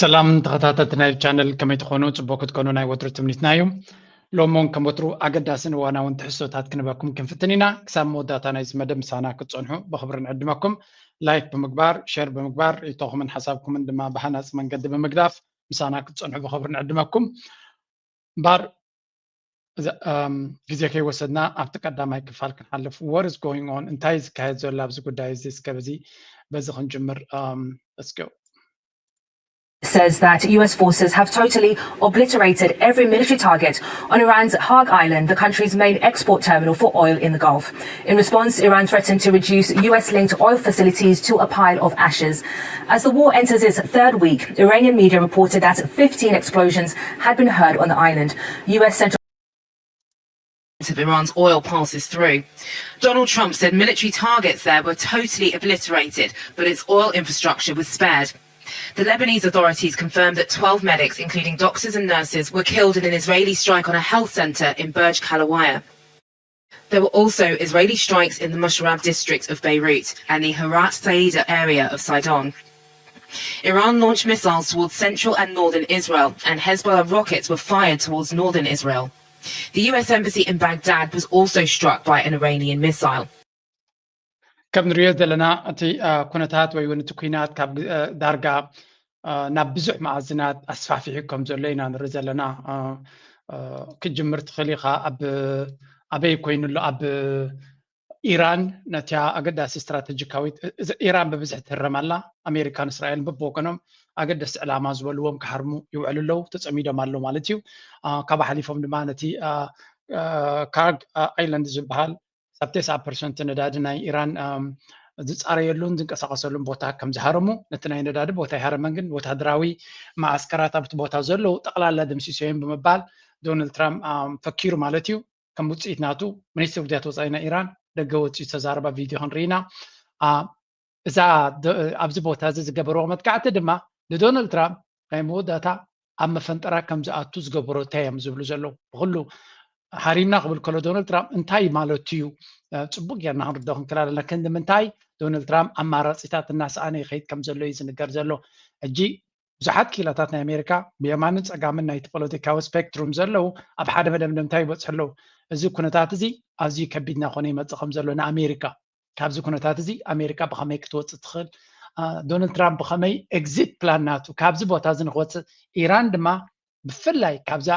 ሰላም ተኸታተልቲ ናይ ቻነል፣ ከመይ ትኾኑ? ጽቡቅ ክትኮኑ ናይ ወትሩ ትምኒትና እዩ። ሎሞን ከም ወትሩ ኣገዳስን እዋናውን ትሕዝቶታት ክንበኩም ክንፍትን ኢና። ክሳብ መወዳእታ ናይዚ መደብ ምሳና ክትጸንሑ ብኽብሪ ንዕድመኩም። ላይክ ብምግባር፣ ሼር ብምግባር፣ ርእይቶኹምን ሓሳብኩምን ድማ ብሃናጺ መንገዲ ብምግዳፍ ምሳና ክትጸንሑ ብኽብሪ ንዕድመኩም። እምበር ግዜ ከይወሰድና ኣብቲ ቀዳማይ ክፋል ክንሓልፍ። What is going on? እንታይ ዝካየድ ዘሎ ኣብዚ ጉዳይ እዚ? እስከ በዚ በዚ ክንጅምር። Let's go. Says that U S forces have totally obliterated every military target on Iran's Hague Island, the country's main export terminal for oil in the Gulf. In response, Iran threatened to reduce U S linked oil facilities to a pile of ashes. As the war enters its third week, Iranian media reported that fifteen explosions had been heard on the island. U S Central of Iran's oil passes through. Donald Trump said military targets there were totally obliterated, but its oil infrastructure was spared. The Lebanese authorities confirmed that twelve medics, including doctors and nurses, were killed in an Israeli strike on a health center in Burj Kalawaia. There were also Israeli strikes in the Musharraf district of Beirut and the Harat Saida area of Sidon. Iran launched missiles towards central and northern Israel, and Hezbollah rockets were fired towards northern Israel. The U S embassy in Baghdad was also struck by an Iranian missile. ከም ንሪኦ ዘለና እቲ ኩነታት ወይ እውን እቲ ኩናት ካብ ዳርጋ ናብ ብዙሕ መኣዝናት ኣስፋፊሑ ከም ዘሎ ኢና ንርኢ ዘለና። ክጅምር ትኽእል ኢኻ። ኣብ ኣበይ ኮይኑ ኣሎ? ኣብ ኢራን ነቲያ ኣገዳሲ ስትራተጂካዊት ኢራን ብብዝሒ ትህረም ኣላ። ኣሜሪካን እስራኤልን በብወገኖም ኣገደስቲ ዕላማ ዝበልዎም ክሃርሙ ይውዕሉ ኣለዉ፣ ተጸሚዶም ኣለዉ ማለት እዩ። ካብ ሓሊፎም ድማ ነቲ ካርግ ኣይላንድ ዝበሃል ሳብ ተስዓ ፐርሰንት ነዳዲ ናይ ኢራን ዝጻረየሉን ዝንቀሳቐሰሉን ቦታ ከም ዝሃረሙ፣ ነቲ ናይ ነዳዲ ቦታ ይሃረመን ግን ወታደራዊ መዓስከራት ኣብቲ ቦታ ዘለዉ ጠቕላላ ደምሲሶ እዮም ብምባል ዶናልድ ትራምፕ ፈኪሩ ማለት እዩ። ከም ውፅኢት ናቱ ሚኒስትር ጉዳያት ወፃኢ ናይ ኢራን ደገ ወፂኡ ዝተዛረባ ቪድዮ ክንርኢ ኢና። እዛ ኣብዚ ቦታ እዚ ዝገበርዎ መጥቃዕቲ ድማ ንዶናልድ ትራምፕ ናይ መወዳእታ ኣብ መፈንጠራ ከም ዝኣቱ ዝገበሮ እንታይ እዮም ዝብሉ ዘለዉ? ብኩሉ ሃሪምና ክብል ከሎ ዶናልድ ትራምፕ እንታይ ማለቱ እዩ? ፅቡቅ ጌርና ክንርዶ ክንክእል ኣለና። ክንዲ ምንታይ ዶናልድ ትራምፕ ኣማራፂታት እናሰኣነ ይኸይድ ከም ዘሎ እዩ ዝንገር ዘሎ። ሕጂ ብዙሓት ክኢላታት ናይ ኣሜሪካ ብየማንን ፀጋምን ናይቲ ፖለቲካዊ ስፔክትሩም ዘለዉ ኣብ ሓደ መደምደምታ ይበፅሑ ኣለዉ። እዚ ኩነታት እዚ ኣዝዩ ከቢድ እናኾነ ይመፅእ ከም ዘሎ ንኣሜሪካ ካብዚ ኩነታት እዚ ኣሜሪካ ብኸመይ ክትወፅእ ትኽእል? ዶናልድ ትራምፕ ብኸመይ ኤግዚት ፕላን ናቱ ካብዚ ቦታ እዚ ንክወፅእ፣ ኢራን ድማ ብፍላይ ካብዛ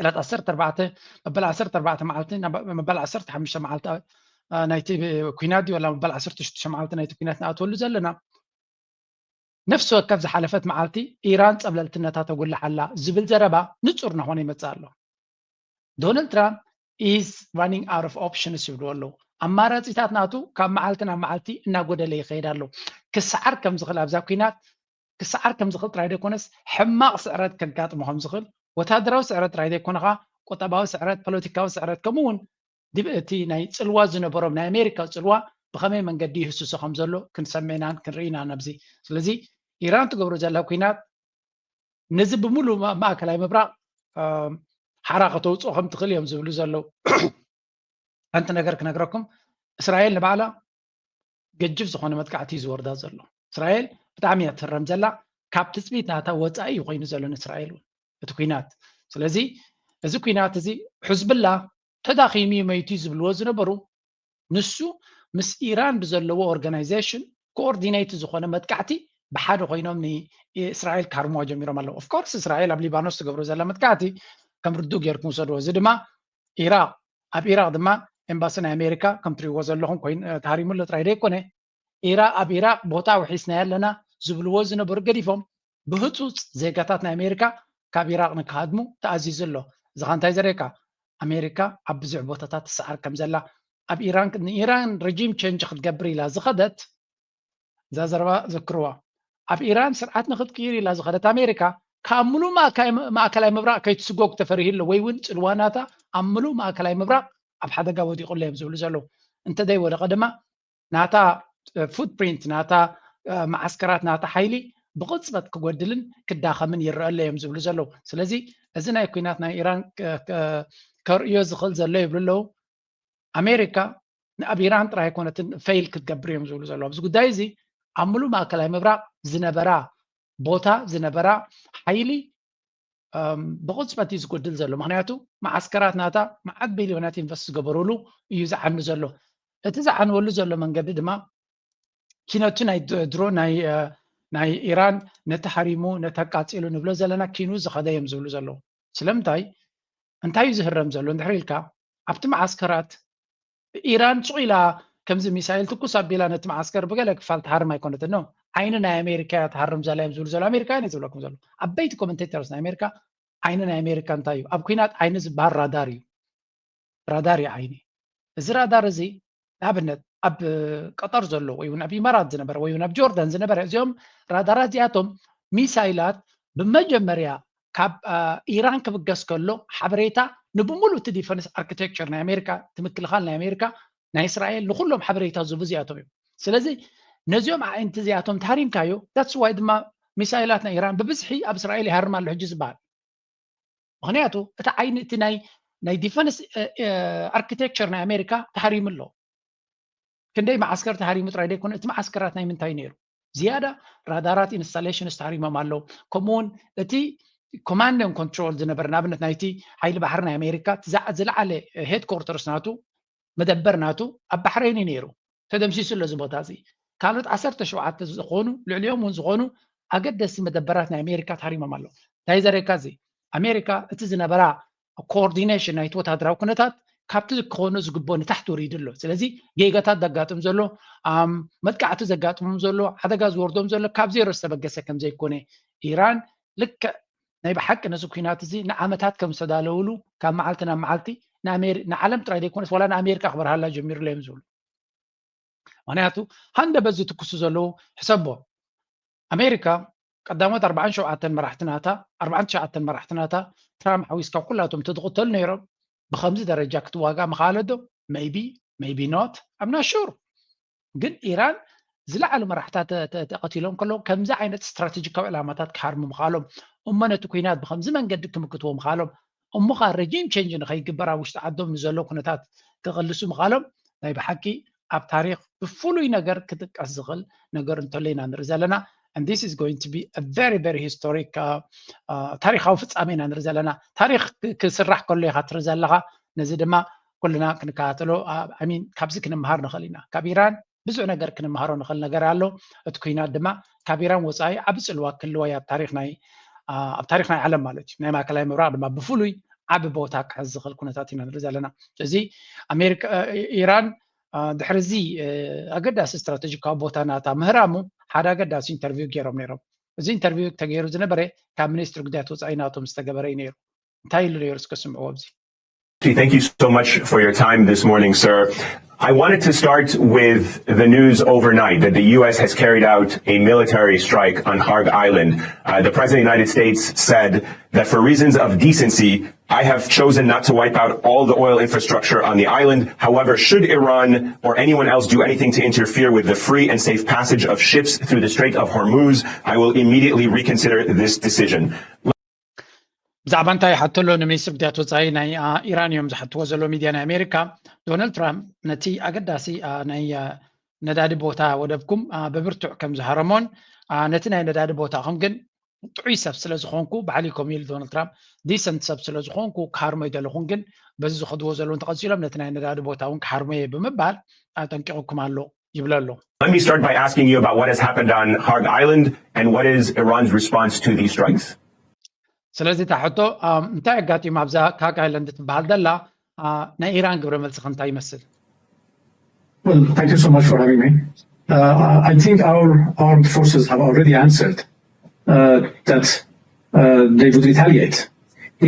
ዕለት ዓሰርተ ኣርባዕተ መበል ዓሰርተ ኣርባዕተ መዓልቲ መበል ዓሰርተ ሓሙሽተ መዓልቲ ናይቲ ኩናት ድዩ ወላ መበል ዓሰርተ ሽዱሽተ መዓልቲ ናይቲ ኩናት ንኣትወሉ ዘለና ነፍሲ ወከፍ ዝሓለፈት መዓልቲ ኢራን ጸብለልትነታ ተጉልሕ ኣላ ዝብል ዘረባ ንጹር እናኾነ ይመጽእ ኣሎ። ዶናልድ ትራምፕ is running out of options ይብልዎ ኣለዉ። ኣማራጺታት ናቱ ካብ መዓልቲ ናብ መዓልቲ እናጎደለ ይኸይድ ኣሎ። ክሰዓር ከም ዝኽእል ኣብዛ ኩናት ክሰዓር ከም ዝኽእል ጥራይ ዘይኮነስ ሕማቕ ስዕረት ከጋጥሞ ከም ዝኽእል ወታደራዊ ስዕረት ጥራይ ዘይኮነ ኸኣ ቁጠባዊ ስዕረት፣ ፖለቲካዊ ስዕረት ከምኡ እውን እቲ ናይ ፅልዋ ዝነበሮም ናይ ኣሜሪካ ፅልዋ ብኸመይ መንገዲ ይህስሶ ከም ዘሎ ክንሰምዕ ኢናን ክንርኢ ኢናን ኣብዚ። ስለዚ ኢራን ትገብሮ ዘላ ኩናት ነዚ ብምሉእ ማእከላይ ምብራቕ ሓራ ከተውፅኦ ከም ትኽእል እዮም ዝብሉ ዘለዉ። ሓንቲ ነገር ክነግረኩም፣ እስራኤል ንባዕላ ገጅፍ ዝኾነ መጥቃዕቲ እዩ ዝወርዳ ዘሎ። እስራኤል ብጣዕሚ እያ ትህረም ዘላ። ካብ ትፅቢት ናታ ወፃኢ እዩ ኮይኑ ዘሎ ንእስራኤል እውን እቲ ኩናት። ስለዚ እዚ ኩናት እዚ ሕዝብላ ተዳኺሙ እዩ መይቱ እዩ ዝብልዎ ዝነበሩ ንሱ ምስ ኢራን ብዘለዎ ኦርጋናይዜሽን ኮኦርዲኔት ዝኾነ መጥቃዕቲ ብሓደ ኮይኖም ንእስራኤል ካርምዋ ጀሚሮም ኣለዉ። ኦፍኮርስ እስራኤል ኣብ ሊባኖስ ትገብሮ ዘላ መጥቃዕቲ ከም ርዱ ጌርኩም ውሰድዎ። እዚ ድማ ኢራቅ ኣብ ኢራቅ ድማ ኤምባሲ ናይ ኣሜሪካ ከም ትሪእዎ ዘለኹም ኮይኑ ተሃሪሙ ኣሎ ጥራይ ዘይኮነ ኢራቅ ኣብ ኢራቅ ቦታ ውሒስናዮ ኣለና ዝብልዎ ዝነበሩ ገዲፎም ብህፁፅ ዜጋታት ናይ ኣሜሪካ ካብ ኢራቅ ንክሃድሙ ተኣዚዙ ኣሎ። እዚ ኸ እንታይ ዘርእየካ? ኣሜሪካ ኣብ ብዙሕ ቦታታት ትሰዓር ከም ዘላ ኣብ ኢራን ንኢራን ረጂም ቸንጅ ክትገብር ኢላ ዝኸደት እዛ ዘረባ ዘክርዋ ኣብ ኢራን ስርዓት ንክትቅይር ኢላ ዝኸደት ኣሜሪካ ካብ ምሉእ ማእከላይ ምብራቅ ከይትስጎግ ተፈሪሁ ኣሎ ወይ እውን ፅልዋናታ ኣብ ምሉእ ማእከላይ ምብራቅ ኣብ ሓደጋ ወዲቁ ኣሎ እዮም ዝብሉ ዘለዉ። እንተደይወደቀ ድማ ናታ ፉትፕሪንት ናታ መዓስከራት ናታ ሓይሊ ብቕፅበት ክጎድልን ክዳኸምን ይረአ ኣሎ እዮም ዝብሉ ዘለዉ። ስለዚ እዚ ናይ ኩናት ናይ ኢራን ከርእዮ ዝኽእል ዘሎ ይብሉ ኣለዉ። ኣሜሪካ ኣብ ኢራን ጥራይ ኣይኮነትን ፌይል ክትገብር እዮም ዝብሉ ዘለዉ። ኣብዚ ጉዳይ እዚ ኣብ ምሉእ ማእከላይ ምብራቕ ዝነበራ ቦታ ዝነበራ ሓይሊ ብቕፅበት እዩ ዝጎድል ዘሎ። ምክንያቱ መዓስከራት ናታ መዓት ቢልዮናት ኢንቨስት ዝገበሩሉ እዩ ዝዓኑ ዘሎ። እቲ ዝዓንወሉ ዘሎ መንገዲ ድማ ኪነቱ ናይ ድሮ ናይ ኢራን ነቲ ሃሪሙ ነቲ ኣቃፂሉ ንብሎ ዘለና ኪኑ ዝኸደ እዮም ዝብሉ ዘለዉ። ስለምንታይ እንታይ እዩ ዝህረም ዘሎ እንድሕር ኢልካ ኣብቲ መዓስከራት ኢራን ሱቕ ኢላ ከምዚ ሚሳይል ትኩስ ኣቢላ ነቲ መዓስከር ብገለ ክፋል ትሃርም ኣይኮነትን። ኖ ዓይኒ ናይ ኣሜሪካ እያ ትሃርም ዘላ እዮም ዝብሉ ዘሎ። ኣሜሪካውያን እዩ ዝብለኩም ዘሎ። ዓበይቲ ኮመንቴተርስ ናይ ኣሜሪካ ዓይኒ ናይ ኣሜሪካ እንታይ እዩ? ኣብ ኩናት ዓይኒ ዝበሃል ራዳር እዩ። ራዳር እዩ ዓይኒ። እዚ ራዳር እዚ ንኣብነት ኣብ ቀጠር ዘሎ ወይ እውን ኣብ ኢማራት ዝነበረ ወይ እውን ኣብ ጆርዳን ዝነበረ እዚኦም ራዳራት እዚኣቶም ሚሳይላት ብመጀመርያ ካብ ኢራን ክብገስ ከሎ ሓበሬታ ንብሙሉእ እቲ ዲፈንስ ኣርኪቴክቸር ናይ ኣሜሪካ እቲ ምክልኻል ናይ ኣሜሪካ ናይ እስራኤል ንኩሎም ሓበሬታ ዝቡ እዚኣቶም እዮም። ስለዚ ነዚኦም ኣዒንቲ እዚኣቶም ተሃሪምካዮ that's why ድማ ሚሳይላት ናይ ኢራን ብብዝሒ ኣብ እስራኤል ይሃርም ኣሎ ሕጂ ዝበሃል። ምክንያቱ እቲ ዓይኒ እቲ ናይ ናይ ዲፈንስ ኣርኪቴክቸር ናይ ኣሜሪካ ተሃሪሙ ኣሎ። ክንደይ መዓስከር ተሃሪሙ ጥራይ ዘይኮነ እቲ መዓስከራት ናይ ምንታይ ነይሩ ዝያዳ ራዳራት ኢንስታሌሽንስ ተሃሪሞም ኣለዉ። ከምኡውን እቲ ኮማንድ ን ኮንትሮል ዝነበረ ንኣብነት ናይቲ ሓይሊ ባሕሪ ናይ ኣሜሪካ ዝለዓለ ሄድኮርተርስ ናቱ መደበር ናቱ ኣብ ባሕረይን እዩ ነይሩ። ተደምሲሱ ኣሎ እዚ ቦታ እዚ። ካልኦት ዓሰርተ ሸውዓተ ዝኾኑ ልዕሊኦም እውን ዝኾኑ ኣገደስቲ መደበራት ናይ ኣሜሪካ ተሃሪሞም ኣለዉ። እንታይ ዘርእየካ እዚ ኣሜሪካ እቲ ዝነበራ ኮኦርዲኔሽን ናይቲ ወታደራዊ ኩነታት ካብቲ ክኾኖ ዝግብኦ ንታሕቲ ወሪዱ ኣሎ። ስለዚ ጌጋታት ዘጋጥም ዘሎ መጥቃዕቲ ዘጋጥሞም ዘሎ ሓደጋ ዝወርዶም ዘሎ ካብ ዜሮ ዝተበገሰ ከም ዘይኮነ ኢራን ልክዕ ናይ ብሓቂ ነዚ ኩናት እዚ ንዓመታት ከም ዝተዳለውሉ ካብ መዓልቲ ናብ መዓልቲ ንዓለም ጥራይ ዘይኮነስ ዋላ ንኣሜሪካ ክበርሃላ ጀሚሩ እዮም ዝብሉ። ምክንያቱ ሃንደ በዚ ትኩሱ ዘለዉ ሕሰቦ ኣሜሪካ ቀዳሞት ኣርባዓን ሸውዓተን መራሕቲ ናታ ኣርባዓን ትሽዓተን መራሕቲ ናታ ትራምፕ ሓዊስካ ኩላቶም ተዝቕተሉ ነይሮም ብከምዚ ደረጃ ክትዋጋእ ምኽኣለ ዶ? Maybe, maybe not, I'm not sure። ግን ኢራን ዝለዓሉ መራሕታ ተቐቲሎም ከለዉ ከምዚ ዓይነት ስትራቴጂካዊ ዕላማታት ክሃርሙ ምኽኣሎም እሞ ነቲ ኩናት ብከምዚ መንገዲ ክምክትዎ ምኽኣሎም እሞ ከዓ ረጂም ቼንጅ ንኸይግበር ኣብ ውሽጢ ዓዶም ንዘሎ ኩነታት ክቕልሱ ምኽኣሎም ናይ ብሓቂ ኣብ ታሪክ ብፍሉይ ነገር ክጥቀስ ዝኽእል ነገር እንተሎ ኢና ንርኢ ዘለና። And this is going to be a very very historic ታሪካዊ ፍፃሜ ኢና ንርኢ ዘለና። ታሪክ ክስራሕ ከሎ ኢካ ትርኢ ዘለካ። ነዚ ድማ ኩልና ክንከታተሎ ሚን ካብዚ ክንመሃር ንኽእል ኢና። ካብ ኢራን ብዙሕ ነገር ክንመሃሮ ንኽእል ነገር ኣሎ። እቲ ኩናት ድማ ካብ ኢራን ወፃኢ ዓብ ፅልዋ ክህልዋ ኣብ ታሪክ ናይ ኣብ ታሪክ ናይ ዓለም ማለት እዩ ናይ ማእከላይ ምብራቅ ድማ ብፍሉይ ዓብ ቦታ ክሕዝ ዝኽእል ኩነታት ኢና ንርኢ ዘለና። እዚ ኣሜሪካ ኢራን ድሕሪ እዚ ኣገዳሲ ስትራቴጂካዊ ቦታ ናታ ምህራሙ ሓደ ኣገዳሲ ኢንተርቪው ገይሮም ነይሮም። እዚ ኢንተርቪው ተገይሩ ዝነበረ ካብ ሚኒስትሪ ጉዳያት ወፃኢ ናቶም ዝተገበረ እዩ ነይሩ። እንታይ ኢሉ ነይሩ እስከ ስምዕዎ ኣብዚ። Thank you so much for your time this morning, sir. I wanted to start with the news overnight that the U S has carried out a military strike on Harg Island. Uh, the President of the United States said that for reasons of decency, I have chosen not to wipe out all the oil infrastructure on the island. However, should Iran or anyone else do anything to interfere with the free and safe passage of ships through the Strait of Hormuz, I will immediately reconsider this decision. ብዛዕባ እንታይ ይሓቶ ኣሎ ንሚኒስትር ጉዳያት ወፃኢ ናይ ኢራን እዮም ዝሓትዎ ዘሎ ሚድያ ናይ ኣሜሪካ። ዶናልድ ትራምፕ ነቲ ኣገዳሲ ናይ ነዳዲ ቦታ ወደብኩም ብብርቱዕ ከም ዝሃረሞን ነቲ ናይ ነዳዲ ቦታኹም ግን ጥዑይ ሰብ ስለ ዝኾንኩ ባዕሊ ኮም ኢሉ ዶናልድ ትራምፕ ዲሰንት ሰብ ስለ ዝኾንኩ ክሃርሞ ይደለኹን ግን በዚ ዝኸድዎ ዘለዉ እንተቐፂሎም ነቲ ናይ ነዳዲ ቦታ እውን ክሃርሞ እየ ብምባል ኣጠንቂቑኩም ኣሎ ይብሎ ኣሎ። Let me start by asking you about what has happened on Harg Island and what is Iran's response to these strikes. ስለዚ እታ ሕቶ እንታይ ኣጋጢሙ ኣብዛ ካግ ኣይላንድ ትበሃል ዘላ ናይ ኢራን ግብረ መልሲ እንታይ ይመስል? Well, thank you so much for having me. Uh, I think our armed forces have already answered uh, that uh, they would retaliate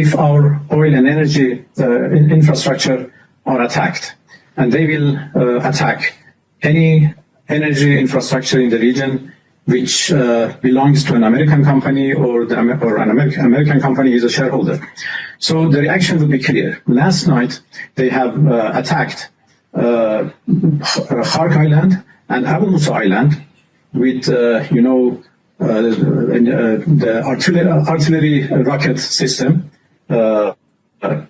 if our oil and energy uh, infrastructure are attacked. And they will uh, attack any energy infrastructure in the region which uh, belongs to an American company or, the, or an American, American company is a shareholder. So the reaction would be clear. Last night, they have uh, attacked uh, Hark Island and Abu Musa Island with, uh, you know, uh, the artillery, artillery rocket system, uh,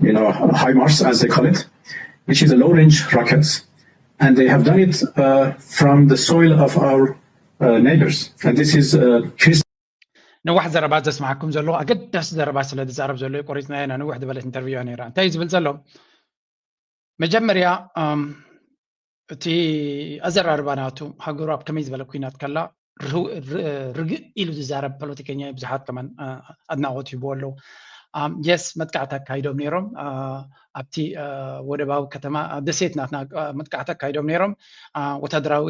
you know, HIMARS as they call it, which is a low-range rockets. And they have done it uh, from the soil of our uh, neighbors. And this is uh, ነዋሕ ዘረባ ዘስማዓኩም ዘሎ ኣገዳሲ ዘረባ ስለ ዝዛረብ ዘሎ ቆሪፅና ኢና። ነውሕ ዝበለት ኢንተርቪው ነራ። እንታይ ዝብል ዘሎ? መጀመርያ እቲ ኣዘራርባ ናቱ ሃገሩ ኣብ ከመይ ዝበለ ኩናት ከላ ርግእ ኢሉ ዝዛረብ ፖለቲከኛ ብዙሓት ከማን ኣድናቆት ይህብዎ ኣለዉ። የስ መጥቃዕቲ ኣካይዶም ነይሮም ኣብቲ ወደባዊ ከተማ ደሴት ናትና መጥቃዕቲ ኣካይዶም ነይሮም። ወታደራዊ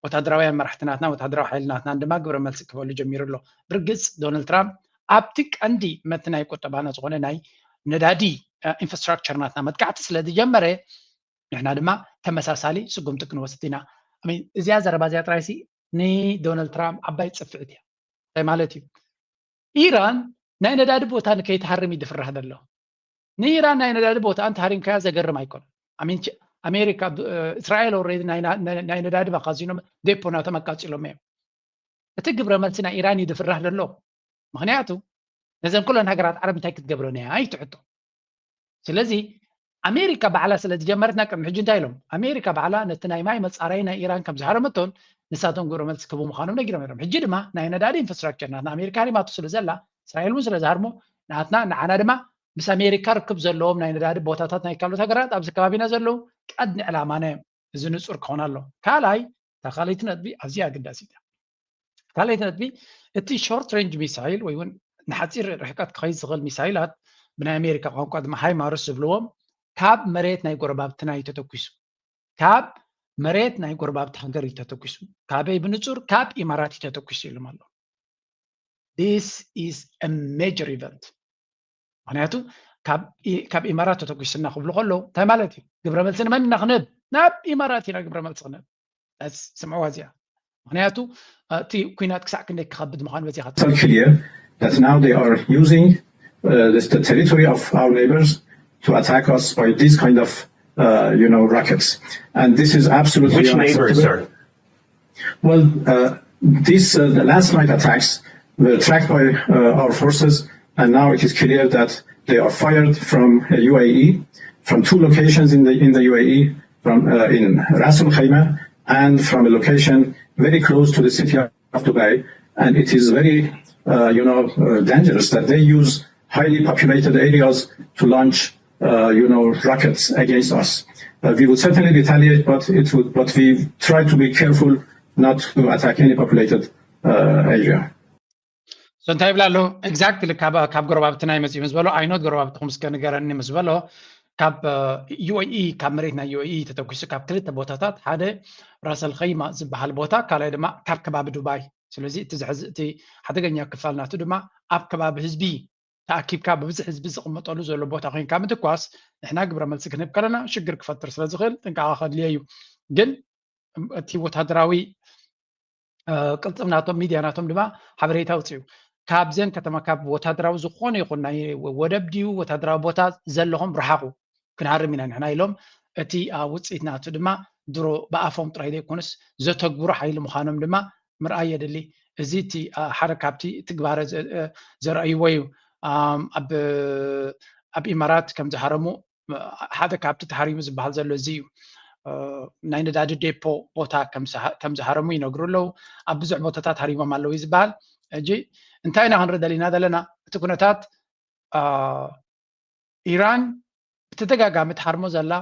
ወታደራውያን መራሕቲ ናትና ወታደራዊ ሓይሊ ናትና ድማ ግብረ መልሲ ክበሉ ጀሚሩ ኣሎ። ብርግፅ ዶናልድ ትራምፕ ኣብቲ ቀንዲ መቲ ናይ ቁጠባና ዝኾነ ናይ ነዳዲ ኢንፍራስትራክቸር ናትና መጥቃዕቲ ስለ ዝጀመረ ንሕና ድማ ተመሳሳሊ ስጉምቲ ክንወስድ ኢና። እዚኣ ዘረባ እዚኣ ጥራይሲ ንዶናልድ ትራምፕ ዓባይ ፅፍዕት እያ። እንታይ ማለት እዩ? ኢራን ናይ ነዳዲ ቦታ ንከይትሃርም እዩ ዝፍራሕ ዘሎ። ንኢራን ናይ ነዳዲ ቦታ እንተሃሪምካያ ዘገርም ኣይኮነን። ኣሜሪካ እስራኤል ኦልሬዲ ናይ ነዳዲ መኻዚኖም ዴፖ ናቶም ኣቃፂሎም እዮም። እቲ ግብረ መልሲ ናይ ኢራን እዩ ዝፍራሕ ዘሎ። ምክንያቱ ነዘን ኩለን ሃገራት ዓረብ እንታይ ክትገብረን እያ እዩ እቲ ሕቶ። ስለዚ ኣሜሪካ ባዕላ ስለ ዝጀመረትና ቅድሚ ሕጂ እንታይ ኢሎም? ኣሜሪካ ባዕላ ነቲ ናይ ማይ መፃረይ ናይ ኢራን ከም ዝሃረመቶን ንሳቶም ግብረ መልሲ ክህቡ ምዃኖም ነጊሮም ነይሮም። ሕጂ ድማ ናይ ነዳዲ ኢንፍራስትራክቸር ናትና ኣሜሪካ ሃሪማቶ ስለ ዘላ እስራኤል እውን ስለ ዝሃርሞ ናትና ንዓና ድማ ምስ ኣሜሪካ ርክብ ዘለዎም ናይ ነዳዲ ቦታታት ናይ ካልኦት ሃገራት ኣብዚ ከባቢና ዘለዉ ቀድሚ ዕላማና እዮም። እዚ ንፁር ክኾን ኣሎ። ካልኣይ እታ ካልኣይቲ ነጥቢ ኣዝያ ኣገዳሲት እያ። ካልኣይቲ ነጥቢ እቲ ሾርት ሬንጅ ሚሳይል ወይ እውን ንሓፂር ርሕቀት ክኸይድ ዝኽእል ሚሳይላት ብናይ ኣሜሪካ ቋንቋ ድማ ሃይማርስ ዝብልዎም ካብ መሬት ናይ ጎረባብትና እዩ ተተኩሱ። ካብ መሬት ናይ ጎረባብቲ ሃገር እዩ ተተኩሱ። ካበይ ብንፁር? ካብ ኢማራት እዩ ተተኩሱ ኢሎም ኣሎ። This is a major event። ምክንያቱ ካብ ኢማራት ተተኩስና ክብሉ ከለዉ እንታይ ማለት እዩ? ግብረ መልሲ ንመን ኢና ክንህብ? ናብ ኢማራት ኢና ግብረ መልሲ ክንህብ። ስምዕዋ እዚኣ። ምክንያቱ እቲ ኩናት ክሳዕ ክንደይ ክኸብድ ምዃኑ በዚኻ So clear that now they are using uh, the territory of our neighbors to attack us by these kind of uh, you know rockets, and this is absolutely Which neighbor, unacceptable. Sir? Well, uh, these uh, the last night attacks were tracked by uh, our forces, and now it is clear that they are fired from uh, U A E, from two locations in the in the U A E, from uh, in Ras Al Khaimah and from a location very close to the city of Dubai. And it is very, uh, you know, uh, dangerous that they use highly populated areas to launch, uh, you know, rockets against us. Uh, we would certainly retaliate, but it would, but we try to be careful not to attack any populated uh, area. So እንታይ ይብላ ኣሎ? Exactly ካብ ካብ ጎረባብትና ይመጽእ ምስ በሎ፣ I know ጎረባብትኹም እስከ ንገረኒ ምስ በሎ፣ ካብ U A E ካብ መሬት ናይ U A E ተተኩሱ ካብ ክልተ ቦታታት ሓደ ራስ ኣል ኸይማ ዝበሃል ቦታ ካልኣይ ድማ ካብ ከባቢ ዱባይ። ስለዚ እቲ ዘሕዝ እቲ ሓደገኛ ክፋል ናቱ ድማ ኣብ ከባቢ ህዝቢ ተኣኪብካ ብብዝሒ ህዝቢ ዝቕመጠሉ ዘሎ ቦታ ኮይንካ ምትኳስ ንሕና ግብረ መልሲ ክንህብ ከለና ሽግር ክፈጥር ስለ ዝኽእል ጥንቃቐ ከድልዮ እዩ። ግን እቲ ወታደራዊ ቅልፅም ናቶም ሚድያ ናቶም ድማ ሓበሬታ ኣውፅኡ። ካብዘን ከተማ ካብ ወታደራዊ ዝኾነ ይኹን ናይ ወደብ ድዩ ወታደራዊ ቦታ ዘለኹም ርሓቑ ክንሃርም ኢና ንሕና ኢሎም። እቲ ውፅኢት ናቱ ድማ ድሮ ብኣፎም ጥራይ ዘይኮኑስ ዘተግብሩ ሓይሊ ምዃኖም ድማ ምርኣይ የድሊ። እዚ እቲ ሓደ ካብቲ ትግባረ ዘርኣይዎ እዩ። ኣብ ኢማራት ከም ዝሃረሙ ሓደ ካብቲ ተሃሪሙ ዝበሃል ዘሎ እዚ እዩ። ናይ ነዳዲ ዴፖ ቦታ ከም ዝሃረሙ ይነግሩ ኣለዉ። ኣብ ብዙሕ ቦታታት ሃሪሞም ኣለዉ እዩ ዝበሃል። ሕጂ እንታይ ኢና ክንርኢ ደሊና ዘለና? እቲ ኩነታት ኢራን ብተደጋጋሚ ትሃርሞ ዘላ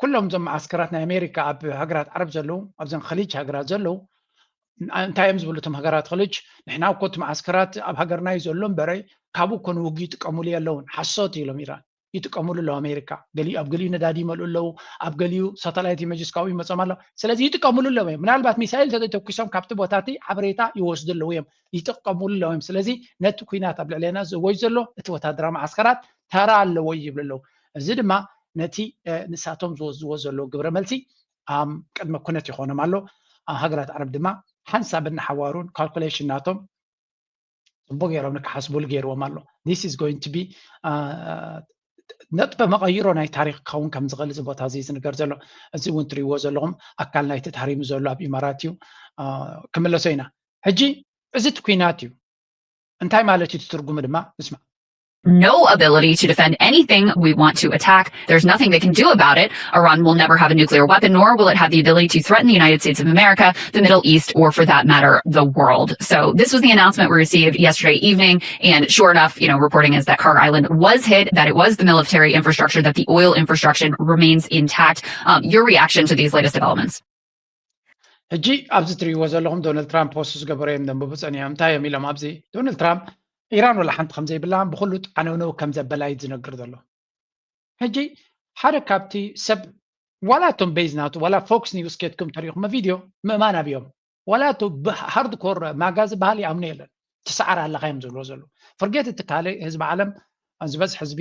ኩሎም እዞም መዓስከራት ናይ ኣሜሪካ ኣብ ሃገራት ዓረብ ዘለዉ ኣብዘን ከሊጅ ሃገራት ዘለዉ እንታይ እዮም ዝብሉ እቶም ሃገራት ከሊጅ ንሕና እኮ እቲ መዓስከራት ኣብ ሃገርና እዩ ዘሎ እምበረ ካብኡ እኮ ንውግእ ይጥቀሙሉ የለውን ሓሶት ኢሎም ኢራን ይጥቀሙሉ ኣለዉ ኣሜሪካ ገሊኡ ኣብ ገሊኡ ነዳዲ ይመልኡ ኣለዉ ኣብ ገሊኡ ሳተላይት ኢመጅስ ካብኡ ይመፆም ኣለዉ ስለዚ ይጥቀሙሉ ኣለዉ እዮም ምናልባት ሚሳይል ተዘይተኩሶም ካብቲ ቦታ እቲ ሓበሬታ ይወስዱ ኣለዉ እዮም ይጥቀሙሉ ኣለዉ እዮም ስለዚ ነቲ ኩናት ኣብ ልዕሌና ዝእወጅ ዘሎ እቲ ወታደራዊ መዓስከራት ተራ ኣለዎ ይብሉ ኣለዉ እዚ ድማ ነቲ ንሳቶም ዝወስድዎ ዘለዉ ግብረ መልሲ ቅድመ ኩነት ይኾኖም ኣሎ ሃገራት ዓረብ ድማ ሓንሳብ እናሓዋሩን ካልኩሌሽን ናቶም ፅቡቅ ገይሮም ንክሓስቡሉ ገይርዎም ኣሎ this is going to be ነጥበ መቐይሮ ናይ ታሪክ ክኸውን ከም ዝኽእል እዚ ቦታ እዚ ዝንገር ዘሎ እዚ እውን ትሪእዎ ዘለኹም ኣካል ናይቲ ተሃሪሙ ዘሎ ኣብ ኢማራት እዩ ክምለሶ ኢና ሕጂ እዚ እቲ ኩናት እዩ እንታይ ማለት እዩ ትርጉሙ ድማ ንስማ no ability to defend anything we want to attack. There's nothing they can do about it. Iran will never have a nuclear weapon, nor will it have the ability to threaten the United States of America, the Middle East, or for that matter, the world. So this was the announcement we received yesterday evening. And sure enough, you know, reporting is that Kar Island was hit, that it was the military infrastructure, that the oil infrastructure remains intact. Um, your reaction to these latest developments? ሕጂ ኣብዚ ትርእይዎ ዘለኹም ዶናልድ ትራምፕ ፖስት ዝገበሩ እዮም ዘንብቡ ጸኒሖም። እንታይ እዮም ኢሎም ኣብዚ? ዶናልድ ትራምፕ ኢራን ወላ ሓንቲ ከም ዘይብላ ብኹሉ ዓነውነው ከም ዘበላ እዩ ዝነግር ዘሎ። ሕጂ ሓደ ካብቲ ሰብ ዋላ እቶም ቤዝ ናቱ ዋላ ፎክስ ኒውስ ኬድኩም ተሪእኹም ቪድዮ ምእማን ኣብዮም ዋላ እቱ ሃርድ ኮር ማጋ ዝበሃል ይኣምኑ የለን። ትሰዓር ኣለኻ እዮም ዝብሎ ዘሎ። ፍርጌት እቲ ካልእ ህዝቢ ዓለም ዝበዝሕ ህዝቢ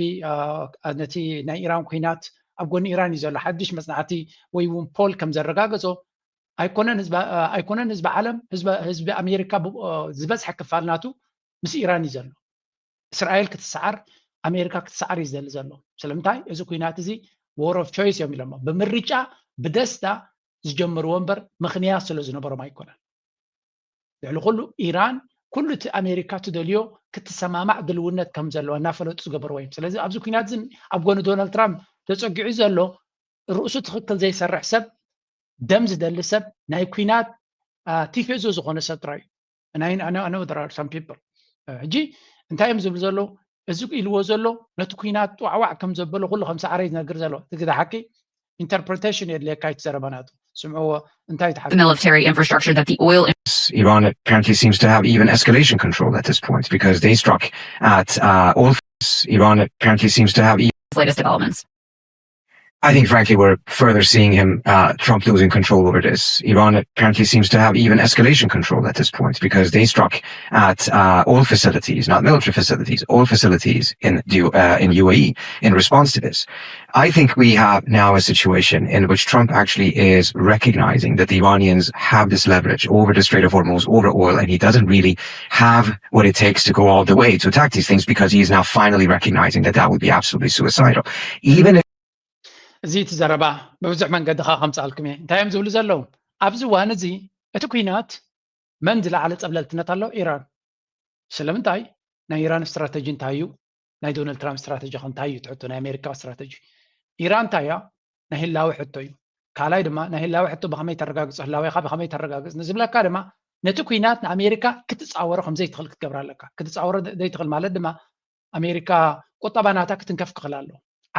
ነቲ ናይ ኢራን ኩናት ኣብ ጎኒ ኢራን እዩ ዘሎ። ሓድሽ መጽናዕቲ ወይ እውን ፖል ከም ዘረጋገጾ ኣይኮነን ህዝቢ ዓለም ህዝቢ ኣሜሪካ ዝበዝሐ ክፋል ናቱ ምስ ኢራን እዩ ዘሎ። እስራኤል ክትሰዓር ኣሜሪካ ክትሰዓር እዩ ዝደሊ ዘሎ። ስለምንታይ እዚ ኩናት እዚ war of choice እዮም ኢሎሞ። ብምርጫ ብደስታ ዝጀምርዎ እምበር ምኽንያት ስለ ዝነበሮም ኣይኮነን። ልዕሊ ኩሉ ኢራን ኩሉ እቲ ኣሜሪካ ትደልዮ ክትሰማማዕ ድልውነት ከም ዘለዋ እናፈለጡ ዝገበርዎ እዮም። ስለዚ ኣብዚ ኩናት እዚ ኣብ ጎኒ ዶናልድ ትራምፕ ተጸጊዑ ዘሎ ርእሱ ትኽክል ዘይሰርሕ ሰብ፣ ደም ዝደሊ ሰብ፣ ናይ ኩናት ቲፌዞ ዝኾነ ሰብ ጥራይ እዩ። And I, I know, I know there are some people. ሕጂ እንታይ እዮም ዝብሉ ዘለዉ? እዚ ኢልዎ ዘሎ ነቲ ኩናት ዋዕዋዕ ከም ዘበሎ ኩሉ ከም ሰዓረ ዝነግር ዘሎ። እቲ ግዳ ሓቂ ኢንተርፕሬቴሽን የድልየካ እቲ ዘረባ ናቱ። ስምዕዎ እንታይ the military infrastructure that the oil Iran apparently seems to have even escalation control at this point because they struck at uh, all. Iran apparently seems to have even latest developments. I think, frankly, we're further seeing him, uh, Trump, losing control over this. Iran apparently seems to have even escalation control at this point because they struck at uh, all facilities, not military facilities, all facilities in the, uh, in U A E in response to this. I think we have now a situation in which Trump actually is recognizing that the Iranians have this leverage over the Strait of Hormuz, over oil, and he doesn't really have what it takes to go all the way to attack these things because he is now finally recognizing that that would be absolutely suicidal. Even if እዚ እቲ ዘረባ ብብዙሕ መንገዲ ካ ከምፅኣልኩም እየ። እንታይ እዮም ዝብሉ ዘለዉ? ኣብዚ እዋን እዚ እቲ ኩናት መን ዝለዓለ ፀብለልትነት ኣሎ? ኢራን። ስለምንታይ? ናይ ኢራን ስትራተጂ እንታይ እዩ? ናይ ዶናልድ ትራምፕ ስትራተጂ ከ እንታይ እዩ? ትሕቶ ናይ ኣሜሪካ ስትራተጂ። ኢራን እንታይ እያ? ናይ ህላዊ ሕቶ እዩ። ካልኣይ ድማ ናይ ህላዊ ሕቶ ብኸመይ ተረጋግፆ? ህላዌኻ ብኸመይ ተረጋግፅ ንዝብለካ ድማ ነቲ ኩናት ንኣሜሪካ ክትፃወሮ ከም ዘይትኽእል ክትገብር ኣለካ። ክትፃወሮ ዘይትኽእል ማለት ድማ ኣሜሪካ ቁጠባ ናታ ክትንከፍ ክኽእል ኣሎ።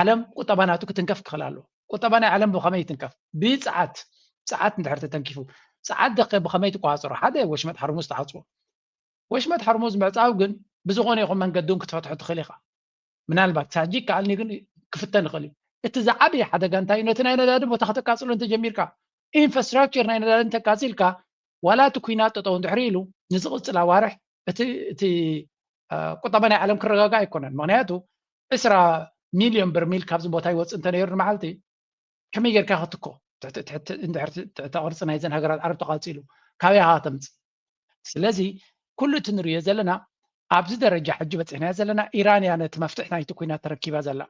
ዓለም ቁጠባ ናቱ ክትንከፍ ክኽእል ኣሎ። ቁጠባ ናይ ዓለም ብኸመይ ይትንከፍ? ብፀዓት። ፀዓት እንድሕር ተተንኪፉ ፀዓት ደኸ ብኸመይ ትቋፀሮ? ሓደ ወሽመጥ ሓርሙዝ ተዓፅዎ። ወሽመጥ ሓርሙዝ ምዕፃው ግን ብዝኾነ ይኹን መንገዲ እውን ክትፈትሖ ትኽእል ኢኻ። ምናልባት ሳጂ ከኣልኒ ግን ክፍተን ይኽእል እዩ። እቲ ዝዓበየ ሓደጋ እንታይ እዩ? ነቲ ናይ ነዳዲ ቦታ ከተቃፅሎ እንተጀሚርካ ኢንፍራስትራክቸር ናይ ነዳዲ እንተቃፂልካ ዋላ እቲ ኩናት ጠጠው እንድሕሪ ኢሉ ንዝቕፅል ኣዋርሕ እቲ እቲ ቁጠባ ናይ ዓለም ክረጋጋእ ኣይኮነን። ምክንያቱ ዕስራ ሚልዮን በርሚል ካብዚ ቦታ ይወፅእ እንተነይሩ ንመዓልቲ ከመይ ጌርካ ክትኮ ትሕቲ ቅርፂ ናይዘን ሃገራት ዓረብ ተቃፂሉ ካበይ ሃ ተምፅእ? ስለዚ ኩሉ እቲ ንሪኦ ዘለና ኣብዚ ደረጃ ሕጂ በፂሕናዮ ዘለና ኢራን እያ ነቲ መፍትሒ ናይቲ ኩናት ተረኪባ ዘላ።